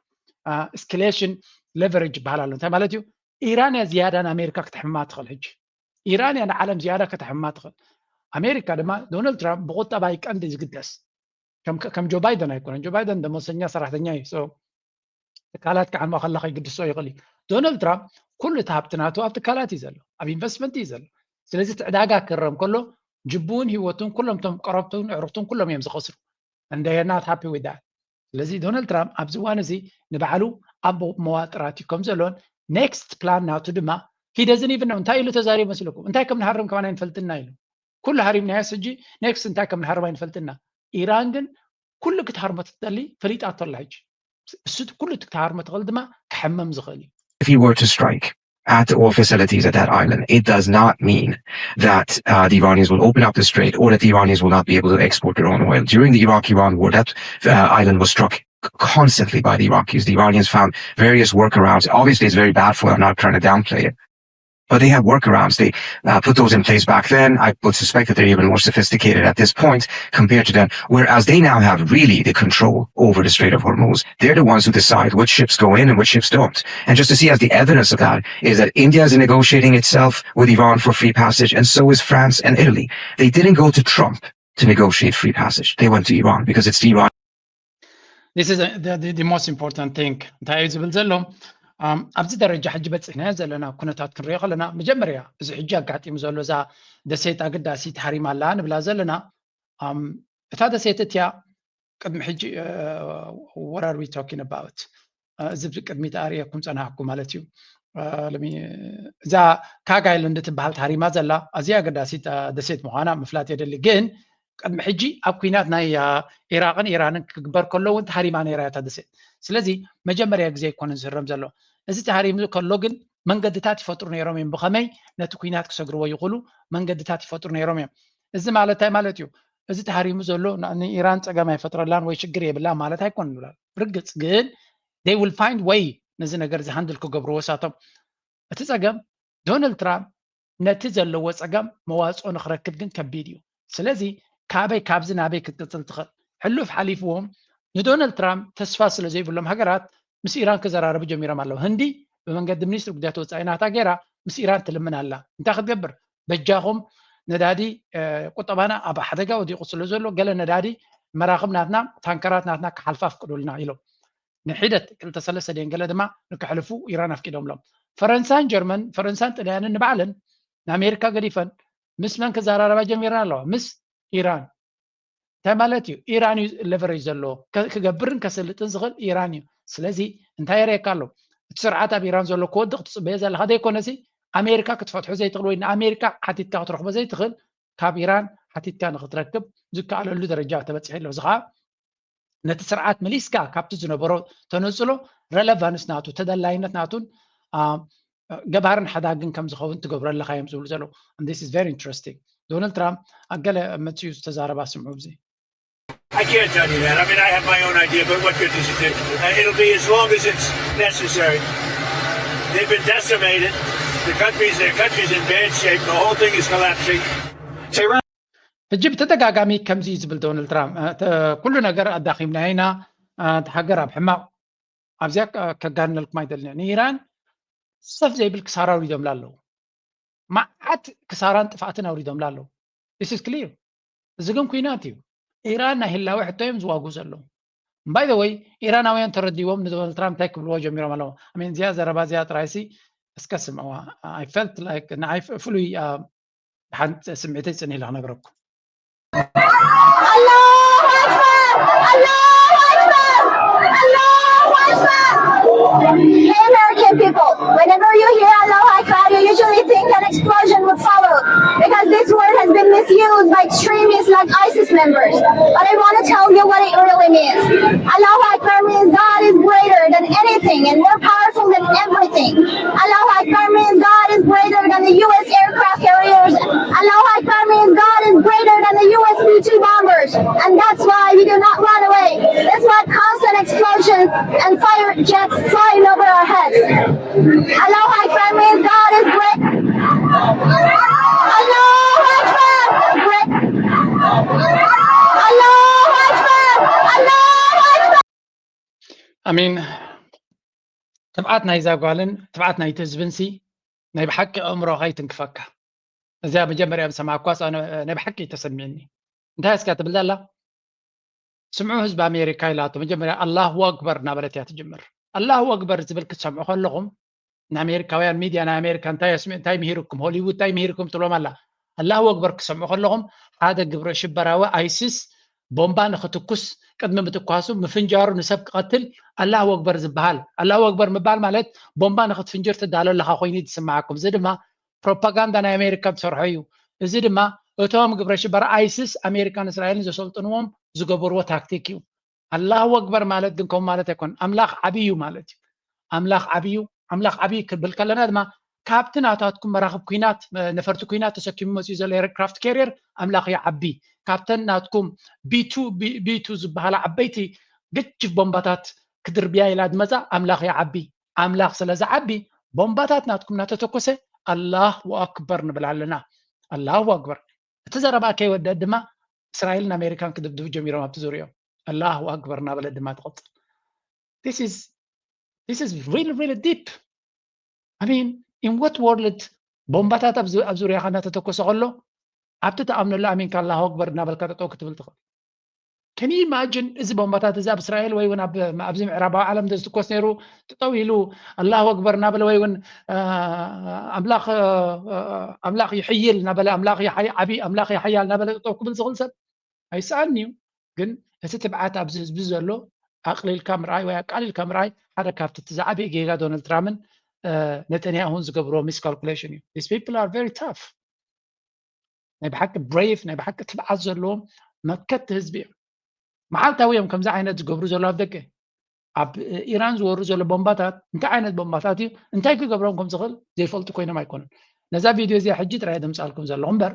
እስክሌሽን ሌቨሬጅ ይበሃል ኣሎ። እንታይ ማለት እዩ? ኢራን እያ ዝያዳ ንኣሜሪካ ክትሕማ ትኽእል። ሕጂ ኢራን እያ ንዓለም ዝያዳ ከተሕማ ትኽእል። ኣሜሪካ ድማ ዶናልድ ትራምፕ ብቁጠባ እዩ ቀንዲ ዝግደስ። ከም ጆ ባይደን ኣይኮነን። ጆ ባይደን ደሞዝተኛ ሰራሕተኛ እዩ። ትካላት ክዓንዋ ከላ ከይግድሶ ይኽእል እዩ። ዶናልድ ትራምፕ ኩሉ እቲ ሃብቲ ናቱ ኣብ ትካላት እዩ ዘሎ፣ ኣብ ኢንቨስትመንት እዩ ዘሎ። ስለዚ እቲ ዕዳጋ ክረም ከሎ ጅቡን ህይወቱን ኩሎም ቶም ቀረብቱን ኣዕሩኽቱን ኩሎም እዮም ዝኸስሩ። And they are not happy with that። ስለዚ ዶናልድ ትራምፕ ኣብዚ እዋን እዚ ንባዕሉ ኣብ መዋጥራት እዩ ከም ዘሎን ኔክስት ፕላን ናቱ ድማ he doesn't even know እንታይ ኢሉ ተዛሪቡ መስለኩም? እንታይ ከም ንሃርም ከማን ኣይንፈልጥና ኢሉ። ኩሉ ሃሪምናዮስ ሕጂ ኔክስት እንታይ ከም ንሃርም ኣይንፈልጥና። ኢራን ግን ኩሉ ክትሃርሞ ትደሊ ፈሊጣቶ ኣላ። ሕጂ እሱ ኩሉ ክትሃርሞ ትኽእል ድማ ክሕመም ዝኽእል እዩ። If he were to strike at all facilities at that island, it does not mean that uh, the Iranians will open up the strait or that the Iranians will not be able to export their own oil. During the Iraq-Iran war, that uh, island was struck constantly by the Iraqis. The Iranians found various workarounds. Obviously, it's very bad for them. I'm not trying to downplay it. But they have workarounds. They uh, put those in place back then. I would suspect that they're even more sophisticated at this point compared to them. Whereas they now have really the control over the Strait of Hormuz. They're the ones who decide which ships go in and which ships don't. And just to see as the evidence of that is that India is negotiating itself with Iran for free passage, and so is France and Italy. They didn't go to Trump to negotiate free passage. They went to Iran because it's the Iran. This is the, the, the most important thing. እንታይ እዩ ዝብል ዘሎ? ኣብዚ ደረጃ ሕጂ በፂሕናዮ ዘለና ኩነታት ክንሪኦ ከለና፣ መጀመርያ እዚ ሕጂ ኣጋጢሙ ዘሎ እዛ ደሴት ኣገዳሲት ሃሪማ ኣላ ንብላ ዘለና። እታ ደሴት እቲያ ቅድሚ ሕጂ፣ what are we talking about? እዚ ቅድሚት ኣርእየኩም ፀናሕኩ ማለት እዩ። እዛ ካግ ኣይላንድ ትበሃል ተሃሪማ ዘላ ኣዝያ ኣገዳሲት ደሴት ምዃና ምፍላጥ የደሊ። ግን ቅድሚ ሕጂ ኣብ ኩናት ናይ ኢራቅን ኢራንን ክግበር ከሎ እውን ተሃሪማ ነይራ እያ እታ ደሴት። ስለዚ መጀመርያ ግዜ ኣይኮነን ዝህረም ዘሎ። እዚ ተሃሪሙ ከሎ ግን መንገድታት ይፈጥሩ ነይሮም እዮም። ብኸመይ ነቲ ኩናት ክሰግርዎ ይኽእሉ መንገድታት ይፈጥሩ ነይሮም እዮም። እዚ ማለት እንታይ ማለት እዩ? እዚ ተሃሪሙ ዘሎ ንኢራን ፀገም ኣይፈጥረላን ወይ ሽግር የብላን ማለት ኣይኮነን። ብርግፅ ግን they will find way ነዚ ነገር እዚ ሃንድል ክገብርዎ ሳቶም። እቲ ፀገም ዶናልድ ትራምፕ ነቲ ዘለዎ ፀገም መዋፅኦ ንክረክብ ግን ከቢድ እዩ። ስለዚ ካበይ ካብዚ ናበይ ክትቅፅል ትኽእል? ሕሉፍ ሓሊፍዎም ንዶናልድ ትራምፕ ተስፋ ስለ ዘይብሎም ሃገራት ምስ ኢራን ክዘራረቡ ጀሚሮም ኣለዉ። ህንዲ ብመንገዲ ሚኒስትሪ ጉዳያት ወፃኢ ናታ ገይራ ምስ ኢራን ትልምን ኣላ። እንታይ ክትገብር? በጃኹም ነዳዲ ቁጠባና ኣብ ሓደጋ ወዲቑ ስለ ዘሎ ገለ ነዳዲ መራኽብ ናትና ታንከራት ናትና ክሓልፋ ኣፍቅዱልና ኢሎም። ንሒደት ክልተ ሰለስተ ደን ገለ ድማ ንክሕልፉ ኢራን ኣፍቂዶምሎም። ፈረንሳን ጀርመን፣ ፈረንሳን ጥልያንን ንባዕለን ንኣሜሪካ ገዲፈን ምስ መን ክዘራረባ ጀሚረን ኣለዋ? ምስ ኢራን። እንታይ ማለት እዩ? ኢራን እዩ ለቨሬጅ ዘለዎ ክገብርን ከሰልጥን ዝኽእል ኢራን እዩ። ስለዚ እንታይ የርእየካ ኣሎ? እቲ ስርዓት ኣብ ኢራን ዘሎ ክወድቕ ትፅበዮ ዘለካ ዘይኮነሲ ኣሜሪካ ክትፈትሖ ዘይትኽእል ወይ ንኣሜሪካ ሓቲትካ ክትረኽቦ ዘይትኽእል ካብ ኢራን ሓቲትካ ንክትረክብ ዝከኣለሉ ደረጃ ተበፂሑ ኣሎ። እዚ ከዓ ነቲ ስርዓት መሊስካ ካብቲ ዝነበሮ ተነፅሎ ረለቫንስ ናቱ ተደላይነት ናቱን ገባርን ሓዳግን ከም ዝኸውን ትገብሮ ኣለካ እዮም ዝብሉ ዘለዉ። This is very interesting. ዶናልድ ትራምፕ ኣገለ መፅኡ ዝተዛረባ ስምዑ። እዚ I can't tell you that. I mean, I have my own idea, but what good does it do? Uh, it'll be as long as it's necessary. They've been decimated. The country's their country's in bad shape. The whole thing is collapsing. ሕጂ ብተደጋጋሚ ከምዚ እዩ ዝብል ዶናልድ ትራምፕ፣ ኩሉ ነገር ኣዳኺምና ኢና፣ እታ ሃገር ኣብ ሕማቕ ኣብዚኣ ከጋንነልኩም ኣይደልን። ንኢራን ሰፍ ዘይብል ክሳራ ኣውሪዶምላ ኣለዉ። መዓት ክሳራን ጥፍኣትን ኣውሪዶምላ ኣለዉ። This is clear። እዚ ግን ኩናት እዩ። ኢራን ናይ ህላወ ሕቶ እዮም ዝዋጉ ዘለዉ። By the way ኢራናውያን ተረዲዎም ንዶናልድ ትራምፕ እንታይ ክብልዎ ጀሚሮም ኣለዉ። I mean እዚኣ ዘረባ እዚኣ ጥራይሲ እስከ ስምዕዋ። I felt like ንዓይ ፍሉይ ሓንቲ ስምዒተይ ፅን ኢለ ክነግረኩም። Allahu Akbar! Allahu Akbar! Allahu Akbar! Hey American people, whenever you hear Allahu Akbar, you usually think an explosion would follow because this word has been misused by extremists like ISIS members. But I want to tell you what it really means. Allahu Akbar means God is greater than anything and more powerful than everything. Allahu Akbar means God is greater than the U S aircraft carriers. Allahu Akbar means God is greater than the U S B two bombers. And that's why we do not run away. That's why constant explosions and fire jets flying over our heads. Allahu Akbar means God is great. Allahu Akbar is great. Allahu Akbar. Allahu Akbar. I mean ትብዓት ናይዛ ጓልን ትብዓት ናይቲ ህዝብንሲ ናይ ብሓቂ ኣእምሮኻ ይትንክፈካ። እዚኣ መጀመርያ ዝሰማዕኳስ ናይ ብሓቂ ተሰሚዕኒ። እንታይ እስካ ትብል ዘላ? ስምዑ ህዝቢ ኣሜሪካ ኢላቶ። መጀመርያ ኣላሁ ኣክበር እናበለት እያ ትጅምር። ኣላሁ ኣክበር ዝብል ክትሰምዑ ከለኹም ንኣሜሪካውያን ሚድያ ናይ ኣሜሪካ እንታይ ምሂርኩም፣ ሆሊውድ እንታይ ምሂርኩም ትብሎም ኣላ። ኣላሁ ኣክበር ክትሰምዑ ከለኹም ሓደ ግብረ ሽበራዊ ኣይሲስ ቦምባ ንክትኩስ ቅድሚ ምትኳሱ ምፍንጃሩ ንሰብ ክቐትል ኣላሁ ኣክበር ዝበሃል። ኣላሁ ኣክበር ምባል ማለት ቦምባ ንክትፍንጅር ትዳሎ ኣለካ ኮይኑ ዝስምዓኩም። እዚ ድማ ፕሮፓጋንዳ ናይ ኣሜሪካ ዝሰርሖ እዩ። እዚ ድማ እቶም ግብረ ሽበራ ኣይሲስ ኣሜሪካን እስራኤልን ዘሰልጥንዎም ዝገበርዎ ታክቲክ እዩ። ኣላሁ ኣክበር ማለት ግን ከምኡ ማለት ኣይኮነን። ኣምላኽ ዓብዪ እዩ ማለት እዩ። ኣምላኽ ዓብዪ እዩ። ኣምላኽ ዓብዪ ክብል ከለና ድማ ካብቲ ናታትኩም መራኽብ ኩናት ነፈርቲ ኩናት ተሰኪሙ መፅኡ ዘሎ ኤርክራፍት ካሪየር ኣምላኽ ይዓቢ። ካብተን ናትኩም ቢቱ ቢቱ ዝበሃላ ዓበይቲ ግጭፍ ቦምባታት ክድርብያ ኢላ ዝመፃ ኣምላኽ ይዓቢ። ኣምላኽ ስለ ዝዓቢ ቦምባታት ናትኩም እናተተኮሰ ኣላሁ ኣክበር ንብል ኣለና። ኣላሁ ኣክበር። እቲ ዘረባ ከይወደእ ድማ እስራኤልን ኣሜሪካን ክድብድቡ ጀሚሮም ኣብቲ ዙሪኦም ኣላሁ ኣክበር እናበለት ድማ ትቐፅል። This is really really deep. I mean in what world ቦምባታት ኣብ ዙሪያኻ እናተተኮሰ ከሎ ኣብቲ ተኣምነሉ ኣሚንካ ኣላሁ ኣክበር እናበልካ ጠጠው ክትብል ትኽእል? Can you imagine እዚ ቦምባታት እዚ ኣብ እስራኤል ወይ እውን ኣብዚ ምዕራባዊ ዓለም ዝትኮስ ነይሩ፣ ጠጠው ኢሉ ኣላሁ ኣክበር እናበለ ወይ እውን ኣምላኽ ይሕይል እናበለ፣ ኣምላኽ ዓቢ፣ ኣምላኽ ሓያል እናበለ ጠጠው ክብል ዝኽእል ሰብ ኣይሰኣን እዩ። ግን እቲ ትብዓት ኣብዚ ህዝቢ ዘሎ ኣቕሊልካ ምርኣይ ወይ ኣቃሊልካ ምርኣይ ሓደ ካብቲ እቲ ዝዓበየ ጌጋ ዶናልድ ትራምፕን ነተንያሁን ዝገብርዎ ሚስካልኩሌሽን እዩ። These people are very tough። ናይ ብሓቂ ብሬቭ፣ ናይ ብሓቂ ትብዓት ዘለዎም መከትቲ ህዝቢ እዮም። መዓልታዊ እዮም ከምዚ ዓይነት ዝገብሩ ዘሎ ኣብ ደገ። ኣብ ኢራን ዝወሩ ዘሎ ቦምባታት እንታይ ዓይነት ቦምባታት እዩ፣ እንታይ ክገብሮም ከም ዝኽእል ዘይፈልጡ ኮይኖም ኣይኮኑን። ነዛ ቪድዮ እዚኣ ሕጂ ጥራይ ደምፃልኩም ዘለኹ እምበር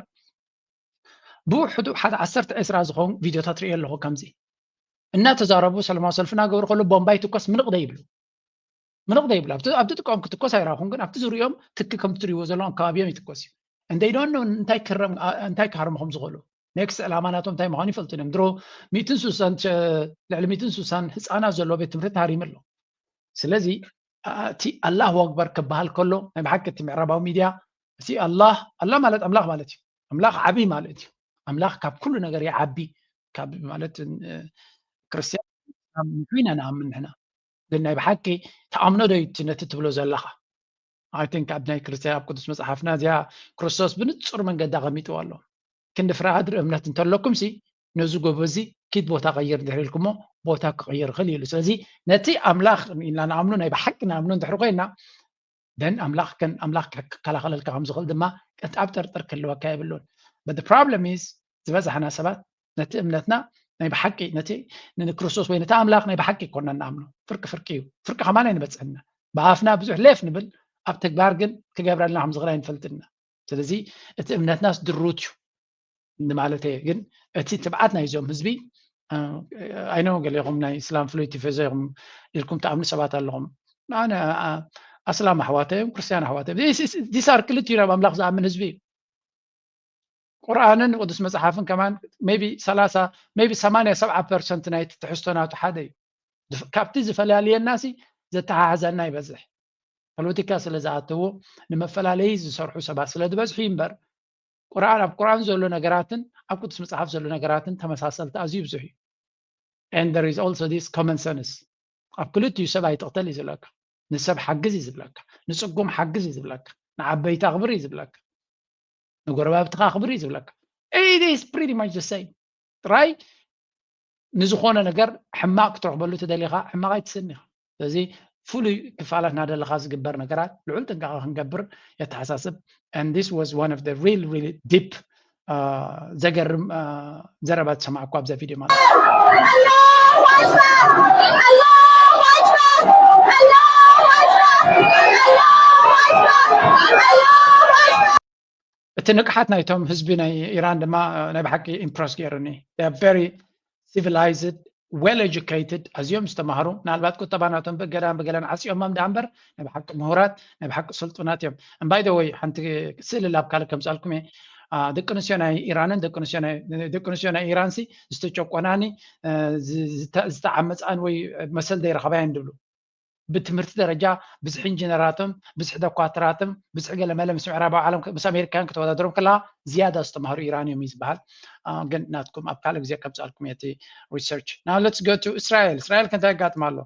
ብውሕዱ ሓደ ዓሰርተ ዕስራ ዝኾኑ ቪድዮታት ርእየ ኣለኹ። ከምዚ እናተዛረቡ ሰላማዊ ሰልፊ እናገበሩ ከሎ ቦምባ ይትኮስ ምንቕ ዘይብሉ ምንቕ ዘይብሉ ኣብቲ ጥቃኦም ክትኮስ ኣይረኹን፣ ግን ኣብቲ ዙሪኦም ትኪ ከምቲ ትሪእዎ ዘለኹም ከባቢኦም ይትኮስ እዩ። እንደይዶን እንታይ ክረም እንታይ ክሃርሙ ከም ዝኽእሉ ኔክስት ዕላማ ናቶም እንታይ ምዃኑ ይፈልጡ እዮም። ድሮ ሚእትን ስሳን ልዕሊ ሚእትን ስሳን ህፃናት ዘለዎ ቤት ትምህርቲ ተሃሪሙ ኣሎ። ስለዚ እቲ ኣላሁ ኣክበር ክበሃል ከሎ ናይ ብሓቂ እቲ ምዕራባዊ ሚድያ እቲ ኣላህ ኣላህ ማለት ኣምላኽ ማለት እዩ። ኣምላኽ ዓብይ ማለት እዩ። ኣምላኽ ካብ ኩሉ ነገር ይዓቢ ካብ ማለት ክርስቲያን ኢና ንኣምን ንሕና። ግን ናይ ብሓቂ ተኣምኖ ዶ እዩ ነቲ ትብሎ ዘለኻ? I think ኣብ ናይ ክርስቲያን ኣብ ቅዱስ መፅሓፍና እዚኣ ክርስቶስ ብንፁር መንገዲ ኣቐሚጥዋ ኣሎ። ክንዲ ፍረ ኣድሪ እምነት እንተለኩም ሲ ነዚ ጎቦ እዚ ኪድ ቦታ ቀይር እንድሕር ኢልኩሞ ቦታ ክቕይር ይኽእል ኢሉ። ስለዚ ነቲ ኣምላኽ ኢልና ንኣምኑ ናይ ብሓቂ ንኣምኑ እንድሕር ኮይና ደን ኣምላኽ ከን ኣምላኽ ክከላኸለልካ ከም ዝኽእል ድማ ቅንጣብ ጥርጥር ክህልወካ የብሉን። But the problem is ዝበዛሕና ሰባት ነቲ እምነትና ናይ ብሓቂ ነቲ ንክርስቶስ ወይ ነቲ ኣምላኽ ናይ ብሓቂ ይኮና ንኣምኖ። ፍርቂ ፍርቂ እዩ። ፍርቂ ከማን ኣይንበፅሕና። ብኣፍና ብዙሕ ሌፍ ንብል፣ ኣብ ተግባር ግን ክገብረልና ከም ዝኽእል ኣይንፈልጥና። ስለዚ እቲ እምነትናስ ድሩት እዩ ንማለት እየ። ግን እቲ ትብዓት ናይዞም ህዝቢ ኣይነው ገሌኹም ናይ እስላም ፍሉይ ቲፈዞ ኢኹም ኢልኩም ትኣምኑ ሰባት ኣለኹም። ኣነ ኣስላም ኣሕዋተይ እዮም፣ ክርስትያን ኣሕዋተይ እዮም። ዲሳር ክልቲኡ ናብ ኣምላኽ ዝኣምን ህዝቢ እዩ። ቁርኣንን ቅዱስ መፅሓፍን ከማን maybe ሰላሳ maybe ሰማንያ ሰብዓ ፐርሰንት ናይቲ ትሕዝቶ ናቱ ሓደ እዩ። ካብቲ ዝፈላልየና ሲ ዘተሓሓዘና ይበዝሕ። ፖለቲካ ስለ ዝኣተዎ ንመፈላለዪ ዝሰርሑ ሰባት ስለ ዝበዝሑ እዩ እምበር ቁርኣን ኣብ ቁርኣን ዘሎ ነገራትን ኣብ ቅዱስ መፅሓፍ ዘሎ ነገራትን ተመሳሰልቲ ኣዝዩ ብዙሕ እዩ። And there is also this common sense ኣብ ክልቲኡ ሰብ ኣይትቕተል እዩ ዝብለካ። ንሰብ ሓግዝ እዩ ዝብለካ። ንፅጉም ሓግዝ እዩ ዝብለካ። ንዓበይቲ ኣኽብር እዩ ዝብለካ። ንጎረባብትኻ ኣኽብር እዩ ዝብለካ። It is pretty much the same። ጥራይ ንዝኾነ ነገር ሕማቕ ክትረኽበሉ ትደሊኻ ሕማቕ ኣይትስን ኢኻ። ስለዚ ፍሉይ ክፋላት ናደለኻ ዝግበር ነገራት ልዑል ጥንቃቐ ክንገብር የተሓሳስብ። And this was one of the real really deep ዘገርም ዘረባ ዝሰማዕኩ ኣብዛ ቪድዮ ማለት እቲ ንቅሓት ናይቶም ህዝቢ ናይ ኢራን ድማ ናይ ብሓቂ ኢምፕረስ ገይሩኒ። Very civilized, well educated፣ ኣዝዮም ዝተማህሩ። ምናልባት ቁጠባ ናቶም ብገዳን ብገለን ዓፅዮሞም ደኣ እምበር ናይ ብሓቂ ምሁራት ናይ ብሓቂ ስልጡናት እዮም። And by the way ሓንቲ ስእሊ ላብ ካልእ ከምፃልኩም እየ። ደቂ ኣንስትዮ ናይ ኢራንን ደቂ ኣንስትዮ ናይ ኢራንሲ ዝተጨቆናኒ ዝተዓመፃን ወይ መሰል ዘይረኸባየን ድብሉ። ብትምህርቲ ደረጃ ብዝሒ ኢንጂነራቶም ብዝሒ ደኳትራቶም ብዝሒ ገለመለ ምስ ምዕራባዊ ዓለም ምስ ኣሜሪካውያን ክትወዳደሮም ከለካ ዝያዳ ዝተማህሩ ኢራን እዮም እዩ ዝበሃል። ግን ናትኩም ኣብ ካልእ ግዜ ከምፃልኩም እቲ research። Now let's go to እስራኤል። እስራኤል ከ እንታይ ኣጋጥማ ኣሎ?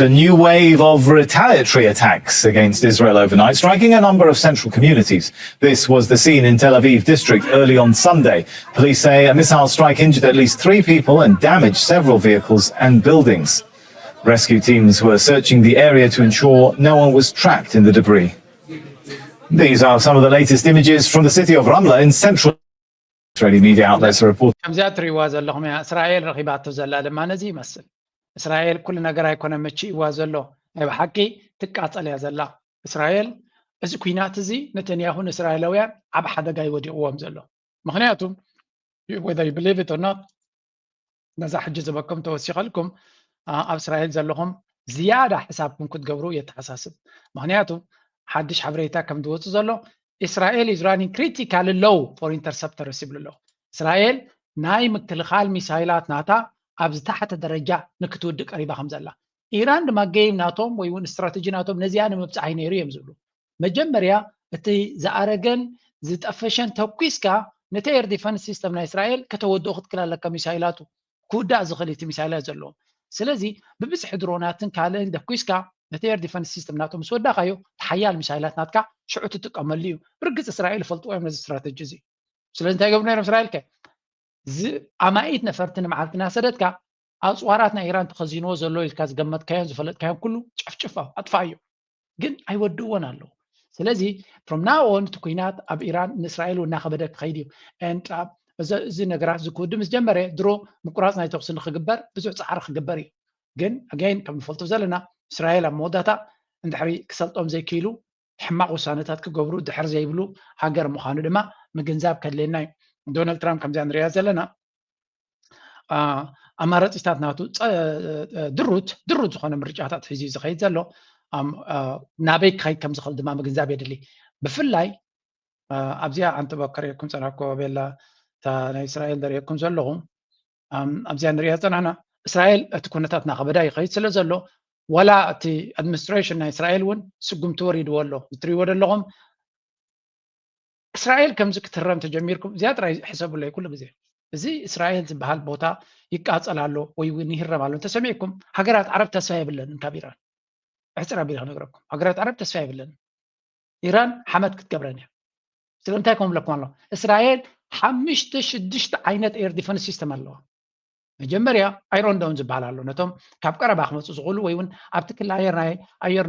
A new wave of retaliatory attacks against Israel overnight, striking a number of central communities. This was the scene in Tel Aviv district early on Sunday. Police say a missile strike injured at least three people and damaged several vehicles and buildings. Rescue teams were searching the area to ensure no one was trapped in the debris. These are some of the latest images from the city of Ramla in central Israeli media outlets are reporting. ከምዚኣ ትሪእዋ ዘለኹም እያ እስራኤል ረኺባቶ ዘላ ድማ ነዚ ይመስል። እስራኤል ኩሉ ነገር ኣይኮነ መቺእዋ ዘሎ ናይ ብሓቂ ትቃጸል እያ ዘላ እስራኤል። እዚ ኩናት እዚ ነተንያሁ ንእስራኤላውያን ዓብ ሓደጋ ይወዲቕዎም ዘሎ። ምክንያቱ whether you believe it or not ነዛ ሕጂ ዝበኩም ተወሲኸልኩም ኣብ እስራኤል ዘለኹም ዝያዳ ሕሳብኩም ክትገብሩ የተሓሳስብ። ምክንያቱ ሓድሽ ሓበሬታ ከም ዝወፁ ዘሎ እስራኤል is running critical low for interceptors ይብሉ ኣለዉ። እስራኤል ናይ ምክልኻል ሚሳይላት ናታ ኣብ ዝተሓተ ደረጃ ንክትውድእ ቀሪባ ከም ዘላ ኢራን ድማ game ናቶም ወይ እውን ስትራተጂ ናቶም ነዚኣ ንምብፃሕ እዩ ነይሩ እዮም ዝብሉ። መጀመርያ እቲ ዝኣረገን ዝጠፈሸን ተኩስካ ነቲ air defense system ናይ እስራኤል ከተወድኦ ክትክል ኣለካ ሚሳይላቱ። ክውዳእ ዝኽእል እቲ ሚሳይላት ዘለዎ። ስለዚ ብብዝሒ ድሮናትን ካልእን ደኩስካ ነቲ ኤር ዲፈንስ ሲስተም ናቶም ምስ ወዳእካዮ፣ ሓያል ሚሳይላት ናትካ ሽዑ ትጥቀመሉ እዩ። ብርግጽ እስራኤል ይፈልጥዎ እዮም ነዚ ስትራተጂ እዚ። ስለዚ እንታይ ይገብሩ ነይሮም እስራኤል ከ? ኣማኢት ነፈርቲ ንመዓልቲ እናሰደድካ፣ ኣፅዋራት ናይ ኢራን ተኸዚንዎ ዘሎ ኢልካ ዝገመትካዮን ዝፈለጥካዮን ኩሉ ጨፍጭፋ ኣጥፋኣዮ። ግን ኣይወድእዎን ኣለዉ። ስለዚ from now on እቲ ኩናት ኣብ ኢራን ንእስራኤል እናኸበደ ክኸይድ እዩ። እዚ ነገራት እዚ ክውድእ ምስ ጀመረ ድሮ ምቁራፅ ናይ ተኩሲ ንክግበር ብዙሕ ፃዕሪ ክግበር እዩ። ግን again ከም ንፈልጦ ዘለና እስራኤል ኣብ መወዳእታ እንድሕሪ ክሰልጦም ዘይክኢሉ ሕማቕ ውሳነታት ክገብሩ ድሕር ዘይብሉ ሃገር ምዃኑ ድማ ምግንዛብ ከድልየና እዩ። ዶናልድ ትራምፕ ከምዚኣ ንሪኣ ዘለና ኣማራፂታት ናቱ ድሩት ድሩት ዝኾነ ምርጫታት ሒዙ ዝኸይድ ዘሎ ናበይ ክኸይድ ከም ዝኽእል ድማ ምግንዛብ የድሊ። ብፍላይ ኣብዚኣ ኣንተ በከር የኩም ፀናኮ ቤላ እታ ናይ እስራኤል ደርእየኩም ዘለኹ ኣብዚኣ ንሪኣ ፀናና እስራኤል እቲ ኩነታት ናኸበዳ ይኸይድ ስለ ዘሎ ዋላ እቲ ኣድሚኒስትሬሽን ናይ እስራኤል እውን ስጉምቲ ወሪድዎ ኣሎ። ዝትሪዎ ዘለኹም እስራኤል ከምዚ ክትህረም ተጀሚርኩም እዚኣ ጥራይ ሕሰብለይ ኩሉ ግዜ። እዚ እስራኤል ዝበሃል ቦታ ይቃፀል ኣሎ ወይ እውን ይህረም ኣሎ እንተሰሚዕኩም ሃገራት ዓረብ ተስፋ የብለንን ካብ ኢራን። ኣሕፅር ኣቢለ ክነግረኩም ሃገራት ዓረብ ተስፋ የብለንን። ኢራን ሓመድ ክትገብረን እያ። ስለምንታይ ከም ብለኩም ኣሎ እስራኤል ሓምሽተ ሽዱሽተ ዓይነት ኤር ዲፈንስ ሲስተም ኣለዋ። መጀመርያ ኣይሮንዶም ዝበሃል ኣሎ ነቶም ካብ ቀረባ ክመፁ ዝኽእሉ ወይ እውን ኣብቲ ክሊ ኣየር ናይ ኣየር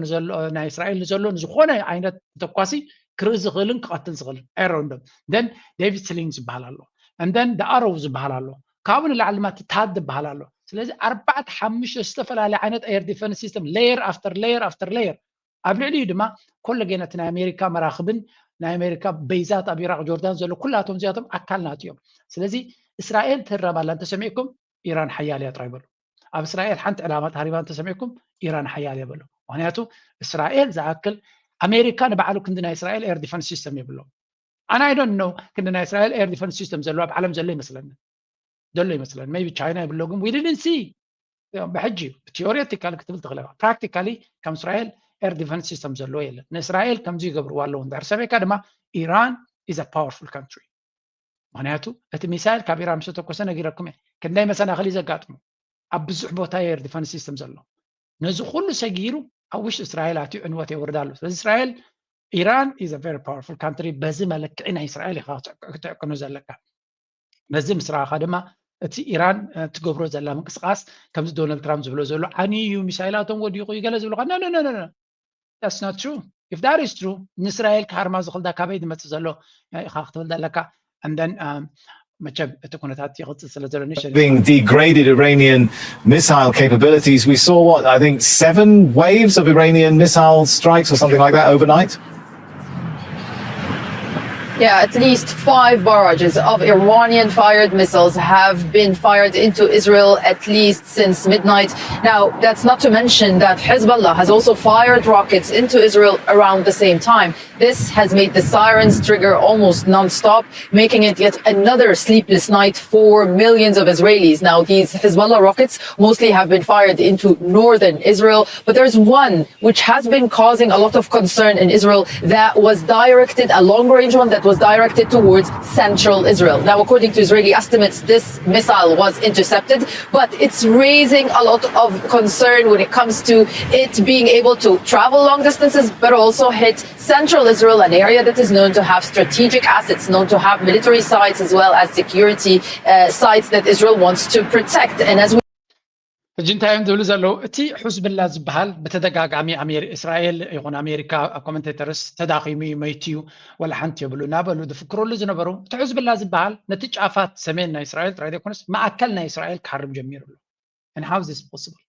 ናይ እስራኤል ንዘሎ ንዝኾነ ዓይነት ተኳሲ ክርኢ ዝኽእልን ክቐትል ዝኽእልን ኣይሮንዶም then ዴቪድ ስሊንግ ዝበሃል ኣሎ then ኣሮው ዝበሃል ኣሎ ካብኡ ንላዕሊ ድማ ትታድ ዝበሃል ኣሎ። ስለዚ ኣርባዕተ ሓሙሽተ ዝተፈላለየ ዓይነት ኤር ዲፈንስ ሲስተም layer after layer after layer ኣብ ልዕሊኡ ድማ ኮለጌ ነቲ ናይ ኣሜሪካ መራኽብን ናይ ኣሜሪካ በይዛት ኣብ ኢራቅ ጆርዳን ዘሎ ኩላቶም እዚኣቶም ኣካል ናት እዮም። ስለዚ እስራኤል ትህረም ኣላ እንተሰሚዕኩም ኢራን ሓያል እያ ጥራይ በሉ። ኣብ እስራኤል ሓንቲ ዕላማ ተሃሪባ እንተሰሚዕኩም ኢራን ሓያል እያ በሉ። ምክንያቱ እስራኤል ዝኣክል ኣሜሪካ ንባዕሉ ክንዲ ናይ እስራኤል ኤር ዲፈንስ ሲስተም የብሎም። ኣነ I don't know ክንዲ ናይ እስራኤል ኤር ዲፈንስ ሲስተም ዘሎ ኣብ ዓለም ዘሎ ይመስለኒ ዘሎ ይመስለኒ maybe ቻይና የብሎ ግን we didn't see ብሕጂ theoretically ክትብል ትኽእል ኢኻ practically ከም እስራኤል ኤር ዲፈንስ ሲስተም ዘለዎ የለን። ንእስራኤል ከምዚ ይገብርዋ ኣለዉ እንድሕር ሰሚዕካ ድማ ኢራን is a powerful country። ምክንያቱ እቲ ሚሳይል ካብ ኢራን ምስ ተተኮሰ ነጊረኩም እየ ክንደይ መሰናኽል እዩ ዘጋጥሙ ኣብ ብዙሕ ቦታ ኤር ዲፈንስ ሲስተም ዘሎ ነዚ ኩሉ ሰጊሩ ኣብ ውሽጢ እስራኤል ኣትዩ ዕንወት የውርዳ ኣሎ። ስለዚ እስራኤል ኢራን is a very powerful country በዚ መለክዒ ናይ እስራኤል ኢኻ ክትዕቅኖ ዘለካ። በዚ ምስ ረኣኻ ድማ እቲ ኢራን ትገብሮ ዘላ ምንቅስቃስ ከምዚ ዶናልድ ትራምፕ ዝብሎ ዘሎ ዓንዩ እዩ ሚሳይላቶም ወዲቑ እዩ ገለ ዝብሉካ no no no no that's not true if that is true ንእስራኤል ክሃርማ ዝኽልዳ ካበይ ዝመፅእ ዘሎ ኢኻ ክትብል ዘለካ and then መቸም እቲ ኩነታት ይቕፅል ስለ ዘሎ ንሸ Having degraded Iranian missile capabilities, we saw what I think seven waves of Iranian missile strikes or something like that overnight. Yeah, at least five barrages of Iranian fired missiles have been fired into Israel at least since midnight. Now, that's not to mention that Hezbollah has also fired rockets into Israel around the same time. This has made the sirens trigger almost non-stop, making it yet another sleepless night for millions of Israelis. Now, these Hezbollah rockets mostly have been fired into northern Israel, but there's one which has been causing a lot of concern in Israel that was directed, a long-range one that was directed towards central Israel. Now, according to Israeli estimates, this missile was intercepted, but it's raising a lot of concern when it comes to it being able to travel long distances, but also hit central Israel, an area that is known to have strategic assets, known to have military sites as well as security uh, sites that Israel wants to protect. And as we ሕጂ እንታይ እዮም ዝብሉ ዘለዉ? እቲ ሑዝብላ ዝበሃል ብተደጋጋሚ እስራኤል ይኹን ኣሜሪካ ኣብ ኮመንቴተርስ ተዳኺሙ እዩ መይቱ እዩ ወላ ሓንቲ የብሉ እናበሉ ዝፍክረሉ ዝነበሩ እቲ ሑዝብላ ዝበሃል ነቲ ጫፋት ሰሜን ናይ እስራኤል ጥራይ ዘይኮነስ ማእከል ናይ እስራኤል ክሃርም ጀሚሩ ኣሎ። And how is this possible?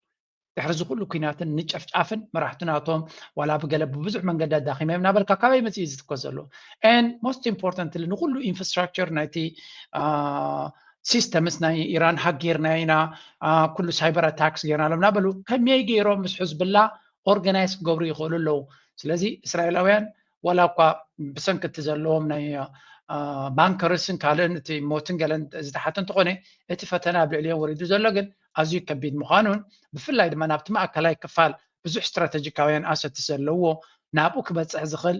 ድሕሪ እዚ ኩሉ ኩናትን ንጨፍጫፍን መራሕቱ ናቶም ዋላ ብገለ ብብዙሕ መንገዲ ኣዳኺመ እናበልካ ካበይ መፅኡ እዩ ዝትኮስ ዘሎ? And most importantly ንኩሉ ኢንፍራስትራክቸር ናይቲ ሲስተምስ ናይ ኢራን ሃጌርና ኢና ኩሉ ሳይበር ኣታክስ ጌርና ኣሎም እናበሉ ከመይ ገይሮም ምስ ሕዝብላ ኦርጋናይዝ ክገብሩ ይኽእሉ ኣለዉ። ስለዚ እስራኤላውያን ዋላ እኳ ብሰንኪ እቲ ዘለዎም ናይ ባንከርስን ካልእን እቲ ሞትን ገለን ዝተሓተ እንተኾነ እቲ ፈተና ኣብ ልዕሊኦም ወሪዱ ዘሎ ግን ኣዝዩ ከቢድ ምዃኑን ብፍላይ ድማ ናብቲ ማእከላይ ክፋል ብዙሕ ስትራተጂካውያን ኣሰትስ ዘለዎ ናብኡ ክበፅሕ ዝኽእል